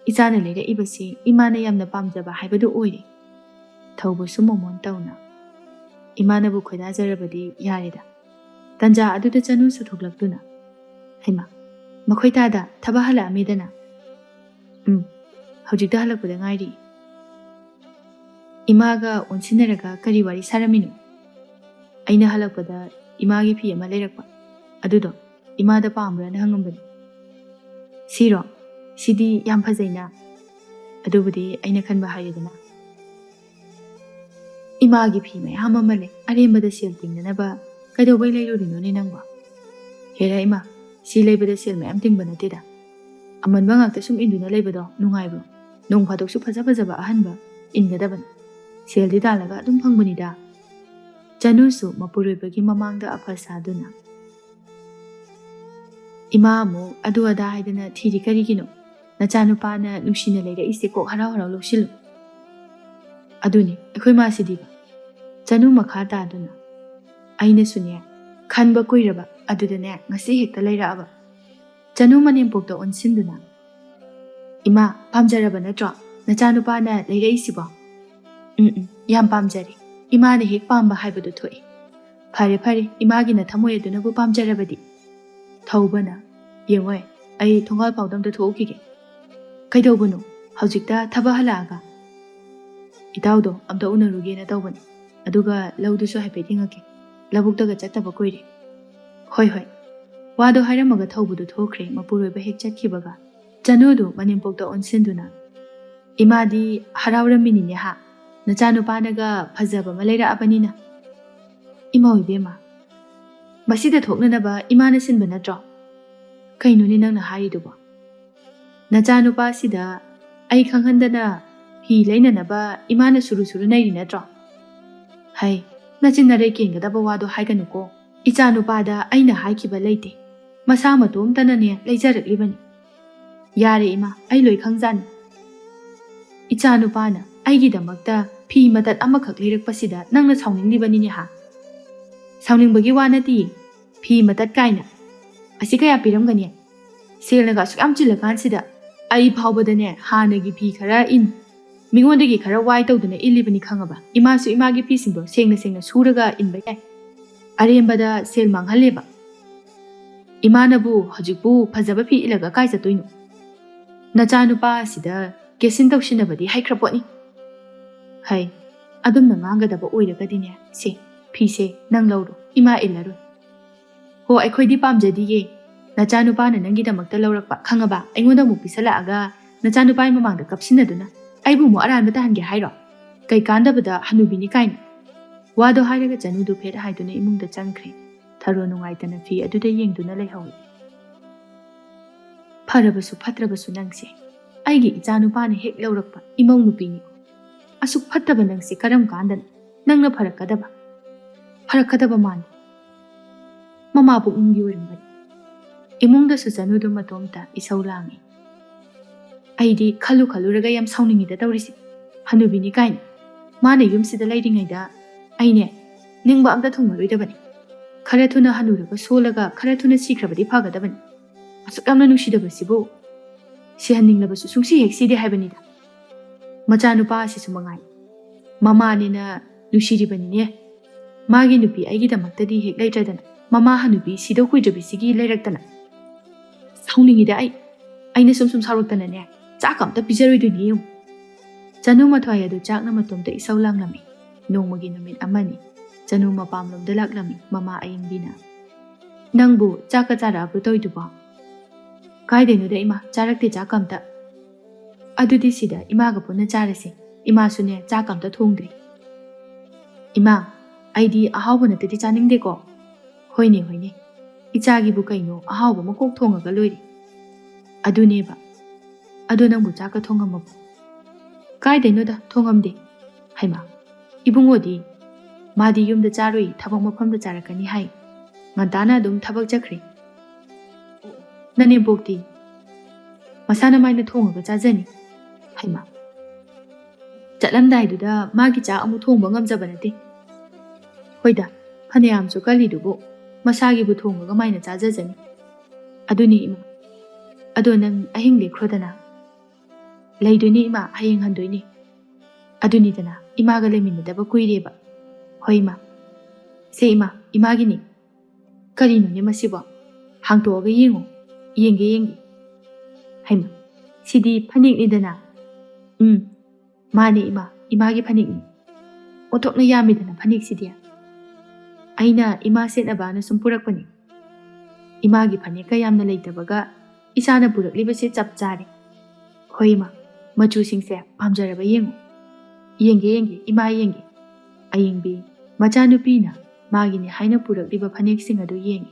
ꯏꯆꯥꯅ ꯂꯩꯔꯛꯏꯕꯁꯤ ꯏꯃꯥꯅ ꯌꯥꯝꯅ ꯄꯥꯝꯖꯕ ꯍꯥꯏꯕꯗꯨ ꯑꯣꯏꯔꯦ꯫" ꯊꯧꯕꯁꯨ ꯃꯣꯃꯣꯟ ꯇꯧꯅ, "ꯏꯃꯥꯅꯕꯨ ꯈꯣꯏꯗꯥꯖꯔꯕꯗꯤ ꯌꯥꯔꯦꯗ꯫" ꯇꯟꯖꯥ ꯑꯗꯨꯗ ꯆꯅꯨꯁꯨ ꯊꯣꯛꯂꯛꯇꯨꯅ, "ꯍꯩꯃꯥ, ꯃꯈꯣꯏ ꯇꯥꯗ ꯊꯕꯛ ꯍꯜꯂꯛꯑꯝꯃꯤꯗꯅ?" "ꯎꯝ, ꯍꯧꯖꯤꯛꯇ ꯍꯜꯂꯛꯄꯗ ꯉꯥꯏꯔꯤ꯫" "ꯏꯃꯥꯒ ꯑꯣꯟꯁꯤꯟꯅꯔꯒ ꯀꯔꯤ ꯋꯥꯔꯤ ꯁꯥꯔꯝꯃꯤꯅꯣ?" "ꯑꯩꯅ ꯍꯜꯂꯛꯄꯗ ꯏꯃꯥꯒꯤ ꯐꯤ ꯑꯃ ꯂꯩꯔꯛꯄ, ꯑꯗꯨꯗꯣ ꯏꯃꯥꯗ ꯄꯥꯝꯕ꯭ꯔꯥꯅ ꯍꯪꯉꯝꯕꯅꯤ꯫" "ꯁꯤꯔꯣ? ꯁꯤꯗꯤ ꯌꯥꯝ ꯐꯖꯩꯅ꯫" "ꯑꯗꯨꯕꯨꯗꯤ ꯑꯩꯅ ꯈꯟꯕ ꯍꯥꯏꯔꯦꯗꯅ꯫" "ꯏꯃꯥꯒꯤ ꯐꯤ ꯃꯌꯥꯝ ꯑꯃ ꯂꯩ, ꯑꯔꯦꯝꯕꯗ ꯁꯦꯜ ꯇꯤꯡꯅꯅꯕ ꯀꯩꯗꯧꯕꯩ ꯂꯩꯔꯨꯔꯤꯅꯣꯅꯦ ꯅꯪꯕꯣ?" "ꯍꯦꯔꯥ ꯏꯃꯥ, ꯁꯤ ꯂꯩꯕꯗ ꯁꯦꯜ ꯃꯌꯥꯝ ꯇꯤꯡꯕ ꯅꯠꯇꯦꯗ꯫ ꯑꯃꯟꯕ ꯉꯥꯛꯇ ꯁꯨꯝ ꯏꯟꯗꯨꯅ ꯂꯩꯕꯗꯣ ꯅꯨꯡꯉꯥꯏꯕ꯭ꯔꯣ? ꯅꯣꯡ ꯐꯥꯗꯣꯛꯁꯨ ꯐꯖ ꯐꯖꯕ ꯑꯍꯟꯕ ꯏꯟꯒꯗꯕꯅꯤ꯫ ꯁꯦꯜꯗꯤ ꯇꯥꯜꯂꯒ ꯑꯗꯨꯝ ꯐꯪꯕꯅꯤꯗ꯫" ꯆꯅꯨꯁꯨ ꯃꯄꯨꯔꯣꯏꯕꯒꯤ ꯃꯃꯥꯡꯗ ꯑꯐ ꯁꯥꯗꯨꯅ, ꯏꯃꯥ ꯑꯃꯨꯛ ꯑꯗꯨ ꯑꯗꯥ ꯍꯥꯏꯗꯅ ꯊꯤꯔꯤ ꯀꯔꯤꯒꯤꯅꯣ? ꯅꯆꯥꯅꯨꯄꯥꯅ ꯅꯨꯡꯁꯤꯅ ꯂꯩꯔꯛꯏꯁꯦ ꯀꯣꯛ ꯍꯔꯥꯎ ꯍꯔꯥꯎ ꯂꯧꯁꯤꯜꯂꯨ꯫ ꯑꯗꯨꯅꯤ ꯑꯩꯈꯣꯏ ꯃꯥꯁꯤꯗꯤꯕ꯫ ꯆꯅꯨ ꯃꯈꯥ ꯇꯥꯗꯨꯅ, ꯑꯩꯅꯁꯨꯅꯦ ꯈꯟꯕ ꯀꯨꯏꯔꯕ ꯑꯗꯨꯗꯅꯦ ꯉꯁꯤ ꯍꯦꯛꯇ ꯂꯩꯔꯛꯑꯕ꯫ ꯆꯅꯨ ꯃꯅꯦꯝꯄꯣꯛꯇ ꯑꯣꯟꯁꯤꯟꯗꯨꯅ, "ꯏꯃꯥ, ꯄꯥꯝꯖꯔꯕ ꯅꯠꯇ꯭ꯔꯣ ꯅꯆꯥꯅꯨꯄꯥꯅ ꯂꯩꯔꯛꯏꯁꯤꯕꯣ?" "ꯎꯝ ꯎꯝ, ꯌꯥꯝ ꯄꯥꯝꯖꯔꯦ꯫ ꯏꯃꯥꯅ ꯍꯦꯛ ꯄꯥꯝꯕ ꯍꯥꯏꯕꯗꯨ ꯊꯣꯛꯑꯦ꯫ ꯐꯔꯦ ꯐꯔꯦ, ꯏꯃꯥꯒꯤ ꯅꯊꯝꯃꯣꯏ ꯑꯗꯨꯅꯕꯨ ꯄꯥꯝꯖꯔꯕꯗꯤ꯫" ꯊꯧꯕꯅ, "ꯌꯦꯡꯉꯣꯏ, ꯑꯩ ꯊꯣꯡꯒꯥꯜ ꯐꯥꯎꯗ ꯑꯝꯇ ꯊꯣꯛꯎꯈꯤꯒꯦ꯫" "ꯀꯩꯗꯧꯕꯅꯣ? ꯍꯧꯖꯤꯛꯇ ꯊꯕꯛ ꯍꯜꯂꯛꯑꯒ?" "ꯏꯇꯥꯎꯗꯣ ꯑꯝꯇ ꯎꯅꯔꯨꯒꯦꯅ ꯇꯧꯕꯅꯤ꯫ ꯑꯗꯨꯒ ꯂꯧꯗꯨꯁꯨ ꯍꯥꯏꯐꯦꯠ ꯌꯦꯡꯉꯛꯀꯦ꯫ ꯂꯧꯕꯨꯛꯇꯒ ꯆꯠꯇꯕ ꯀꯨꯏꯔꯦ꯫" "ꯍꯣꯏ ꯍꯣꯏ꯫" ꯋꯥꯗꯣ ꯍꯥꯏꯔꯝꯃꯒ ꯊꯧꯕꯗꯨ ꯊꯣꯛꯈ꯭ꯔꯦ꯫ ꯃꯄꯨꯔꯣꯏꯕ ꯍꯦꯛ ꯆꯠꯈꯤꯕꯒ ꯆꯅꯨꯗꯨ ꯃꯅꯦꯝꯄꯣꯛꯇ ꯑꯣꯟꯁꯤꯟꯗꯨꯅ, "ꯏꯃꯥꯗꯤ ꯍꯔꯥꯎꯔꯝꯃꯤꯅꯤꯅꯦ ꯍꯥ, ꯅꯆꯥꯅꯨꯄꯥꯅꯒ ꯐꯖꯕ ꯑꯃ ꯂꯩꯔꯛꯑꯕꯅꯤꯅ?" "ꯏꯃꯥ ꯏꯕꯦꯝꯃ, ꯃꯁꯤꯗ ꯊꯣꯛꯅꯅꯕ ꯏꯃꯥꯅ ꯁꯤꯟꯕ ꯅꯠꯇ꯭ꯔꯣ?" "ꯀꯩꯅꯣꯅꯦ ꯅꯪꯅ ꯍꯥꯏꯔꯤꯗꯨꯕꯣ? ꯅꯆꯥꯅꯨꯄꯥꯁꯤꯗ ꯑꯩ ꯈꯪꯍꯟꯗꯅ ꯐꯤ ꯂꯩꯅꯅꯕ ꯏꯃꯥꯅ ꯁꯨꯔꯨ ꯁꯨꯔꯨ ꯅꯩꯔꯤ ꯅꯠꯇ꯭ꯔꯣ?" "ꯍꯩ, ꯅꯆꯤꯟ ꯅꯔꯩ ꯀꯦꯟꯒꯗꯕ ꯋꯥꯗꯣ ꯍꯥꯏꯒꯅꯨꯀꯣ꯫ ꯏꯆꯥꯅꯨꯄꯥꯗ ꯑꯩꯅ ꯍꯥꯏꯈꯤꯕ ꯂꯩꯇꯦ꯫ ꯃꯁꯥ ꯃꯇꯣꯝꯇꯅꯅꯦ ꯂꯩꯖꯔꯛꯂꯤꯕꯅꯤ꯫" "ꯌꯥꯔꯦ ꯏꯃꯥ, ꯑꯩ ꯂꯣꯏ ꯈꯪꯖꯥꯅꯤ꯫ ꯏꯆꯥꯅꯨꯄꯥꯅ ꯑꯩꯒꯤꯗꯃꯛꯇ ꯐꯤ ꯃꯇꯠ ꯑꯃꯈꯛ ꯂꯩꯔꯛꯄꯁꯤꯗ ꯅꯪꯅ ꯁꯥꯎꯅꯤꯡꯂꯤꯕꯅꯤꯅꯦ ꯍꯥ?" "ꯁꯥꯎꯅꯤꯡꯕꯒꯤ ꯋꯥ ꯅꯠꯇꯤꯌꯦ꯫ ꯐꯤ ꯃꯇꯠ ꯀꯥꯏꯅ꯫ ꯑꯁꯤ ꯀꯌꯥ ꯄꯤꯔꯝꯒꯅꯤ? ꯁꯦꯜꯅꯒ ꯑꯁꯨꯛ ꯌꯥꯝ ꯆꯤꯜꯂꯀꯥꯟꯁꯤꯗ꯫ ꯑꯩ ꯐꯥꯎꯕꯗꯅꯦ ꯍꯥꯟꯅꯒꯤ ꯐꯤ ꯈꯔ ꯏꯟ, ꯃꯤꯉꯣꯟꯗꯒꯤ ꯈꯔ ꯋꯥꯏ ꯇꯧꯗꯅ ꯏꯜꯂꯤꯕꯅꯤ ꯈꯪꯉꯕ? ꯏꯃꯥꯁꯨ ꯏꯃꯥꯒꯤ ꯐꯤꯁꯤꯡꯗꯣ ꯁꯦꯡꯅ ꯁꯦꯡꯅ ꯁꯨꯔꯒ ꯏꯟꯕ ꯌꯥꯏ꯫ ꯑꯔꯦꯝꯕꯗ ꯁꯦꯜ ꯃꯥꯡꯍꯜꯂꯦꯕ꯫ ꯏꯃꯥꯅꯕꯨ ꯍꯧꯖꯤꯛꯄꯨ ꯐꯖꯕ ꯐꯤ ꯏꯜꯂꯒ ꯀꯥꯏ ꯆꯠꯇꯣꯏꯅꯣ? ꯅꯆꯥꯅꯨꯄꯥ ꯑꯁꯤꯗ ꯀꯦꯁꯤꯟ ꯇꯧꯁꯤꯟꯅꯕꯗꯤ ꯍꯩꯈ꯭ꯔ ꯄꯣꯠꯅꯤ꯫" "ꯍꯩ, ꯑꯗꯨꯝꯅ ꯉꯥꯡꯒꯗꯕ ꯑꯣꯏꯔꯒꯗꯤꯅꯦ, ꯁꯦ, ꯐꯤꯁꯦ ꯅꯪ ꯂꯧꯔꯣ, ꯏꯃꯥ ꯏꯜꯂꯔꯣꯏ꯫" "ꯍꯣ, ꯑꯩꯈꯣꯏꯗꯤ ꯄꯥꯝꯖꯗꯤꯌꯦ꯫ ꯅꯆꯥꯅꯨꯄꯥꯅ ꯅꯪꯒꯤꯗꯃꯛꯇ ꯂꯧꯔꯛꯄ ꯈꯪꯉꯕ? ꯑꯩꯉꯣꯟꯗ ꯑꯃꯨꯛ ꯄꯤꯁꯜꯂꯛꯑꯒ ꯅꯆꯥꯅꯨꯄꯥꯒꯤ ꯃꯃꯥꯡꯗ ꯀꯞꯁꯤꯟꯅꯗꯨꯅ ꯑꯩꯕꯨ ꯑꯃꯨꯛ ꯑꯔꯥꯟꯕ ꯇꯥꯍꯟꯒꯦ ꯍꯥꯏꯔꯣ? ꯀꯩ ꯀꯥꯟꯗꯕꯗ ꯍꯅꯨꯕꯤꯅꯤ ꯀꯥꯏꯅ꯫" ꯋꯥꯗꯣ ꯍꯥꯏꯔꯒ ꯆꯅꯨꯗꯨ ꯐꯦꯠ ꯍꯥꯏꯗꯨꯅ ꯏꯃꯨꯡꯗ ꯆꯪꯈ꯭ꯔꯦ꯫ ꯊꯔꯣ ꯅꯨꯡꯉꯥꯏꯇꯅ ꯐꯤ ꯑꯗꯨꯗ ꯌꯦꯡꯗꯨꯅ ꯂꯩꯍꯧꯏ꯫ "ꯐꯔꯕꯁꯨ ꯐꯠꯇ꯭ꯔꯕꯁꯨ ꯅꯪꯁꯦ ꯑꯩꯒꯤ ꯏꯆꯥꯅꯨꯄꯥꯅ ꯍꯦꯛ ꯂꯧꯔꯛꯄ ꯏꯃꯧ ꯅꯨꯄꯤꯅꯤ꯫ ꯑꯁꯨꯛ ꯐꯠꯇꯕ ꯅꯪꯁꯦ ꯀꯔꯝ ꯀꯥꯟꯗꯅꯣ ꯅꯪꯅ ꯐꯔꯛꯀꯗꯕ? ꯐꯔꯛꯀꯗꯕ ꯃꯥꯟꯗꯦ꯫ ꯃꯃꯥ ꯄꯨꯛꯅꯨꯡꯒꯤ ꯑꯣꯏꯔꯝꯒꯅꯤ꯫" ꯏꯃꯨꯡꯗꯁꯨ ꯆꯅꯨꯗꯨ ꯃꯇꯣꯝꯇ ꯏꯁꯧ ꯂꯥꯡꯉꯤ꯫ ꯑꯩꯗꯤ ꯈꯜꯂꯨ ꯈꯜꯂꯨꯔꯒ ꯌꯥꯝ ꯁꯥꯎꯅꯤꯡꯉꯤꯗ ꯇꯧꯔꯤꯁꯦ꯫ ꯍꯅꯨꯕꯤꯅꯤ ꯀꯥꯏꯅ꯫ ꯃꯥꯅ ꯌꯨꯝꯁꯤꯗ ꯂꯩꯔꯤꯉꯩꯗ ꯑꯩꯅꯦ ꯅꯤꯡꯕ ꯑꯝꯇ ꯊꯨꯡꯉꯔꯣꯏꯗꯕꯅꯤ꯫ ꯈꯔ ꯊꯨꯅ ꯍꯅꯨꯔꯒ ꯁꯣꯜꯂꯒ ꯈꯔ ꯊꯨꯅ ꯁꯤꯈ꯭ꯔꯕꯗꯤ ꯐꯒꯗꯕꯅꯤ꯫ ꯑꯁꯨꯛ ꯌꯥꯝꯅ ꯅꯨꯡꯁꯤꯗꯕꯁꯤꯕꯨ ꯁꯤꯍꯟꯅꯤꯡꯂꯕꯁꯨ ꯁꯨꯡꯁꯤ ꯍꯦꯛ ꯁꯤꯗꯦ ꯍꯥꯏꯕꯅꯤꯗ꯫ ꯃꯆꯥꯅꯨꯄꯥ ꯑꯁꯤꯁꯨ ꯃꯉꯥꯏ꯫ ꯃꯃꯥꯅꯦꯅ ꯅꯨꯡꯁꯤꯔꯤꯕꯅꯤꯅꯦ꯫ ꯃꯥꯒꯤ ꯅꯨꯄꯤ ꯑꯩꯒꯤꯗꯃꯛꯇꯗꯤ ꯍꯦꯛ ꯂꯩꯇ꯭ꯔꯗꯅ ꯃꯃꯥ ꯍꯅꯨꯕꯤ ꯁꯤꯗꯧ ꯀꯨꯏꯗ꯭ꯔꯕꯤꯁꯤꯒꯤ ꯂꯩꯔꯛꯇꯅ꯫ ꯁꯥꯎꯅꯤꯡꯉꯤꯗ ꯑꯩ꯫ ꯑꯩꯅ ꯁꯨꯝ ꯁꯨꯝ ꯁꯥꯎꯔꯛꯇꯅꯅꯦ ꯆꯥꯛ ꯑꯝꯇ ꯄꯤꯖꯔꯣꯏꯗꯣꯏꯅꯤ ꯌꯦꯡꯉꯨ꯫ ꯆꯅꯨ ꯃꯊ꯭ꯋꯥꯏ ꯑꯗꯨ ꯆꯥꯛꯅ ꯃꯇꯣꯝꯇ ꯏꯁꯧ ꯂꯥꯡꯂꯝꯃꯤ꯫ ꯅꯣꯡꯃꯒꯤ ꯅꯨꯃꯤꯠ ꯑꯃꯅꯤ ꯆꯅꯨ ꯃꯄꯥꯝꯂꯣꯝꯗ ꯂꯥꯛꯂꯝꯃꯤ ꯃꯃꯥ ꯑꯌꯤꯡꯕꯤꯅ꯫ "ꯅꯪꯕꯨ ꯆꯥꯛꯀ ꯆꯥꯔꯛꯑꯕ꯭ꯔꯣ ꯇꯧꯏꯗꯨꯕꯣ?" "ꯀꯥꯏꯗꯩꯅꯣꯗ ꯏꯃꯥ, ꯆꯥꯔꯛꯇꯦ ꯆꯥꯛꯀ ꯑꯝꯇ꯫" "ꯑꯗꯨꯗꯤ ꯁꯤꯗ ꯏꯃꯥꯒ ꯄꯨꯟꯅ ꯆꯥꯔꯁꯦ꯫ ꯏꯃꯥꯁꯨꯅꯦ ꯆꯥꯛꯀ ꯑꯝꯇ ꯊꯣꯡꯗ꯭ꯔꯤ꯫" "ꯏꯃꯥ, ꯑꯩꯗꯤ ꯑꯍꯥꯎꯕ ꯅꯠꯇꯗꯤ ꯆꯥꯅꯤꯡꯗꯦꯀꯣ꯫" "ꯍꯣꯏꯅꯦ ꯍꯣꯏꯅꯦ, ꯏꯆꯥꯒꯤꯕꯨ ꯀꯩꯅꯣ ꯑꯍꯥꯎꯕ ꯑꯃ ꯀꯣꯛ ꯊꯣꯡꯉꯒ ꯂꯣꯏꯔꯦ꯫" "ꯑꯗꯨꯅꯦꯕ꯫ ꯑꯗꯣ ꯅꯪꯕꯨ ꯆꯥꯛꯀ ꯊꯣꯡꯉꯝꯃꯕꯣ?" "ꯀꯥꯏꯗꯩꯅꯣꯗ, ꯊꯣꯡꯉꯝꯗꯦ꯫" "ꯍꯩꯃꯥ, ꯏꯕꯨꯡꯉꯣꯗꯤ? ꯃꯥꯗꯤ ꯌꯨꯝꯗ ꯆꯥꯔꯨꯏ, ꯊꯕꯛ ꯃꯐꯝꯗ ꯆꯥꯔꯛꯀꯅꯤ ꯍꯥꯏ꯫ ꯉꯟꯇꯥꯅ ꯑꯗꯨꯝ ꯊꯕꯛ ꯆꯠꯈ꯭ꯔꯦ꯫" "ꯅꯅꯦꯝꯄꯣꯛꯇꯤ?" "ꯃꯁꯥꯅ ꯃꯥꯏꯅ ꯊꯣꯡꯉꯒ ꯆꯥꯖꯅꯤ꯫" "ꯍꯩꯃꯥ, ꯆꯠꯂꯝꯗꯥꯏꯗꯨꯗ ꯃꯥꯒꯤ ꯆꯥꯛ ꯑꯃꯨꯛ ꯊꯣꯡꯕ ꯉꯝꯖꯕ ꯅꯠꯇꯦ꯫" "ꯍꯣꯏꯗ, ꯐꯅꯌꯥꯝꯁꯨ ꯀꯜꯂꯤꯗꯨꯕꯨ ꯃꯁꯥꯒꯤꯕꯨ ꯊꯣꯡꯉꯒ ꯃꯥꯏꯅ ꯆꯥꯖꯖꯅꯤ꯫ ꯑꯗꯨꯅꯤ ꯏꯃꯥ꯫ ꯑꯗꯣ ꯅꯪ ꯑꯍꯤꯡ ꯂꯦꯛꯈ꯭ꯔꯣꯗꯅ꯫" "ꯂꯩꯗꯣꯏꯅꯦ ꯏꯃꯥ, ꯍꯌꯦꯡ ꯍꯟꯗꯣꯏꯅꯦ꯫" "ꯑꯗꯨꯅꯤꯗꯅ, ꯏꯃꯥꯒ ꯂꯩꯃꯤꯟꯅꯗꯕ ꯀꯨꯏꯔꯦꯕ꯫" "ꯍꯣꯏ ꯏꯃꯥ꯫ ꯁꯦ ꯏꯃꯥ, ꯏꯃꯥꯒꯤꯅꯤ꯫" "ꯀꯔꯤꯅꯣꯅꯦ ꯃꯁꯤꯕꯣ? ꯍꯥꯡꯇꯣꯛꯑꯒ ꯌꯦꯡꯉꯣ꯫" "ꯌꯦꯡꯒꯦ, ꯌꯦꯡꯒꯦ꯫" "ꯍꯩꯃꯥ, ꯁꯤꯗꯤ ꯐꯅꯦꯛꯅꯤꯗꯅ꯫" "ꯎꯝ, ꯃꯥꯅꯦ ꯏꯃꯥ, ꯏꯃꯥꯒꯤ ꯐꯅꯦꯛꯅꯤ꯫ ꯑꯣꯟꯊꯣꯛꯅ ꯌꯥꯝꯃꯤꯗꯅ ꯐꯅꯦꯛꯁꯤꯗꯤ꯫ ꯑꯩꯅ ꯏꯃꯥ ꯁꯦꯠꯅꯕꯅ ꯁꯨꯝ ꯄꯨꯔꯛꯄꯅꯤ꯫ ꯏꯃꯥꯒꯤ ꯐꯅꯦꯛꯀ ꯌꯥꯝꯅ ꯂꯩꯇꯕꯒ ꯏꯆꯥꯅ ꯄꯨꯔꯛꯂꯤꯕꯁꯦ ꯆꯞ ꯆꯥꯔꯦ꯫ ꯍꯣꯏ ꯏꯃꯥ, ꯃꯆꯨꯁꯤꯡꯁꯦ ꯄꯥꯝꯖꯔꯕ ꯌꯦꯡꯉꯨ꯫" "ꯌꯦꯡꯒꯦ, ꯌꯦꯡꯒꯦ, ꯏꯃꯥ ꯌꯦꯡꯒꯦ꯫" ꯑꯌꯤꯡꯕꯤ ꯃꯆꯥꯅꯨꯄꯤꯅ ꯃꯥꯒꯤꯅꯤ ꯍꯥꯏꯅ ꯄꯨꯔꯛꯂꯤꯕ ꯐꯅꯦꯛꯁꯤꯡ ꯑꯗꯨ ꯌꯦꯡꯉꯤ꯫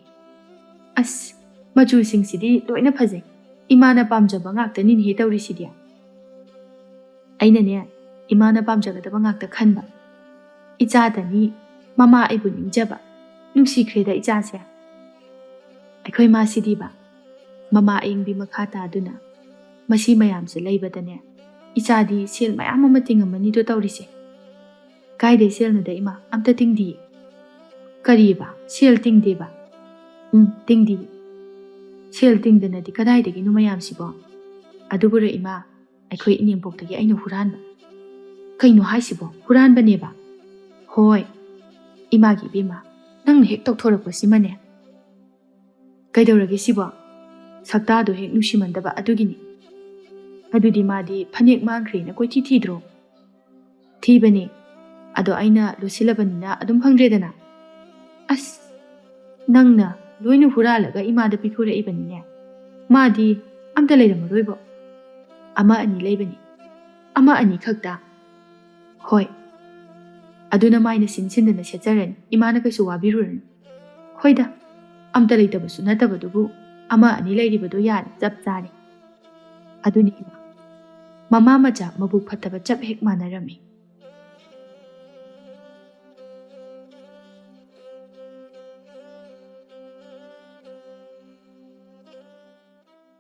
"ꯑꯁ, ꯃꯆꯨꯁꯤꯡꯁꯤꯗꯤ ꯂꯣꯏꯅ ꯐꯖꯩ꯫ ꯏꯃꯥꯅ ꯄꯥꯝꯖꯕ ꯉꯥꯛꯇꯅꯤꯅꯦꯍꯦ ꯇꯧꯔꯤꯁꯤꯗꯤ꯫" ꯑꯩꯅꯅꯦ, ꯏꯃꯥꯅ ꯄꯥꯝꯖꯒꯗꯕ ꯉꯥꯛꯇ ꯈꯟꯕ꯫ ꯏꯆꯥꯗꯅꯤ ꯃꯃꯥ ꯑꯩꯕꯨ ꯅꯤꯡꯖꯕ꯫ ꯅꯨꯡꯁꯤꯈ꯭ꯔꯦꯗ ꯏꯆꯥꯁꯦ꯫ ꯑꯩꯈꯣꯏ ꯃꯥꯁꯤꯗꯤꯕ, ꯃꯃꯥ ꯑꯌꯤꯡꯕꯤ ꯃꯈꯥ ꯇꯥꯗꯨꯅ ꯃꯁꯤ ꯃꯌꯥꯝꯁꯦ ꯂꯩꯕꯗꯅꯦ, ꯏꯆꯥꯗꯤ ꯁꯦꯜ ꯃꯌꯥꯝ ꯑꯃ ꯇꯤꯡꯉꯝꯃꯅꯤꯗꯣ ꯇꯧꯔꯤꯁꯦ꯫ ꯀꯥꯏꯗꯩ ꯁꯦꯜꯅꯣꯗ ꯏꯃꯥ? ꯑꯝꯇ ꯇꯤꯡꯗꯤꯌꯦ꯫ ꯀꯔꯤꯕ? ꯁꯦꯜ ꯇꯤꯡꯗꯦꯕ? ꯎꯝ, ꯇꯤꯡꯗꯤꯌꯦ꯫ ꯁꯦꯜ ꯇꯤꯡꯗꯅꯗꯤ ꯀꯗꯥꯏꯗꯒꯤꯅꯣ ꯃꯌꯥꯝꯁꯤꯕꯣ? ꯑꯗꯨꯕꯨꯔ ꯏꯃꯥ, ꯑꯩꯈꯣꯏ ꯏꯅꯦꯝꯄꯣꯛꯇꯒꯤ ꯑꯩꯅ ꯍꯨꯔꯥꯟꯕ꯫ ꯀꯩꯅꯣ ꯍꯥꯏꯁꯤꯕꯣ? ꯍꯨꯔꯥꯟꯕꯅꯦꯕ? ꯍꯣꯏ꯫ ꯏꯃꯥꯒꯤ ꯏꯕꯦꯝꯃ, ꯅꯪꯅ ꯍꯦꯛ ꯇꯧꯊꯣꯔꯛꯄꯁꯤꯃꯅꯦ꯫ ꯀꯩꯗꯧꯔꯒꯦ ꯁꯤꯕꯣ? ꯁꯛꯇꯥꯗꯣ ꯍꯦꯛ ꯅꯨꯡꯁꯤꯃꯟꯗꯕ ꯑꯗꯨꯒꯤꯅꯤ꯫ ꯑꯗꯨꯗꯤ ꯃꯥꯗꯤ ꯐꯅꯦꯛ ꯃꯥꯡꯈ꯭ꯔꯦꯅ ꯀꯣꯏꯊꯤ ꯊꯤꯗ꯭ꯔꯣ? ꯊꯤꯕꯅꯦ꯫ ꯑꯗꯣ ꯑꯩꯅ ꯂꯣꯠꯁꯤꯜꯂꯕꯅꯤꯅ ꯑꯗꯨꯝ ꯐꯪꯗ꯭ꯔꯦꯗꯅ꯫ ꯑꯁ, ꯅꯪꯅ ꯂꯣꯏꯅ ꯍꯨꯔꯥꯜꯂꯒ ꯏꯃꯥꯗ ꯄꯤꯊꯣꯔꯛꯏꯕꯅꯤꯅꯦ꯫ ꯃꯥꯗꯤ ꯑꯝꯇ ꯂꯩꯔꯝꯃꯔꯣꯏꯕꯣ꯫ ꯑꯃ ꯑꯅꯤ ꯂꯩꯕꯅꯤ꯫ ꯑꯃ ꯑꯅꯤ ꯈꯛꯇ꯫ ꯍꯣꯏ꯫ ꯑꯗꯨꯅ ꯃꯥꯏꯅ ꯁꯤꯟ ꯁꯤꯟꯗꯅ ꯁꯦꯠꯆꯔꯅꯤ꯫ ꯏꯃꯥꯅ ꯀꯩꯁꯨ ꯋꯥꯕꯤꯔꯨꯔꯅꯨ꯫ ꯍꯣꯏꯗ, ꯑꯝꯇ ꯂꯩꯇꯕꯁꯨ ꯅꯠꯇꯕꯗꯨꯕꯨ ꯑꯃ ꯑꯅꯤ ꯂꯩꯔꯤꯕꯗꯣ ꯌꯥꯔꯦ, ꯆꯞ ꯆꯥꯔꯦ꯫ ꯑꯗꯨꯅꯤ ꯏꯃꯥ꯫ ꯃꯃꯥ ꯃꯆꯥ ꯃꯕꯨꯛ ꯐꯠꯇꯕ ꯆꯞ ꯍꯦꯛ ꯃꯥꯟꯅꯔꯝꯃꯤ꯫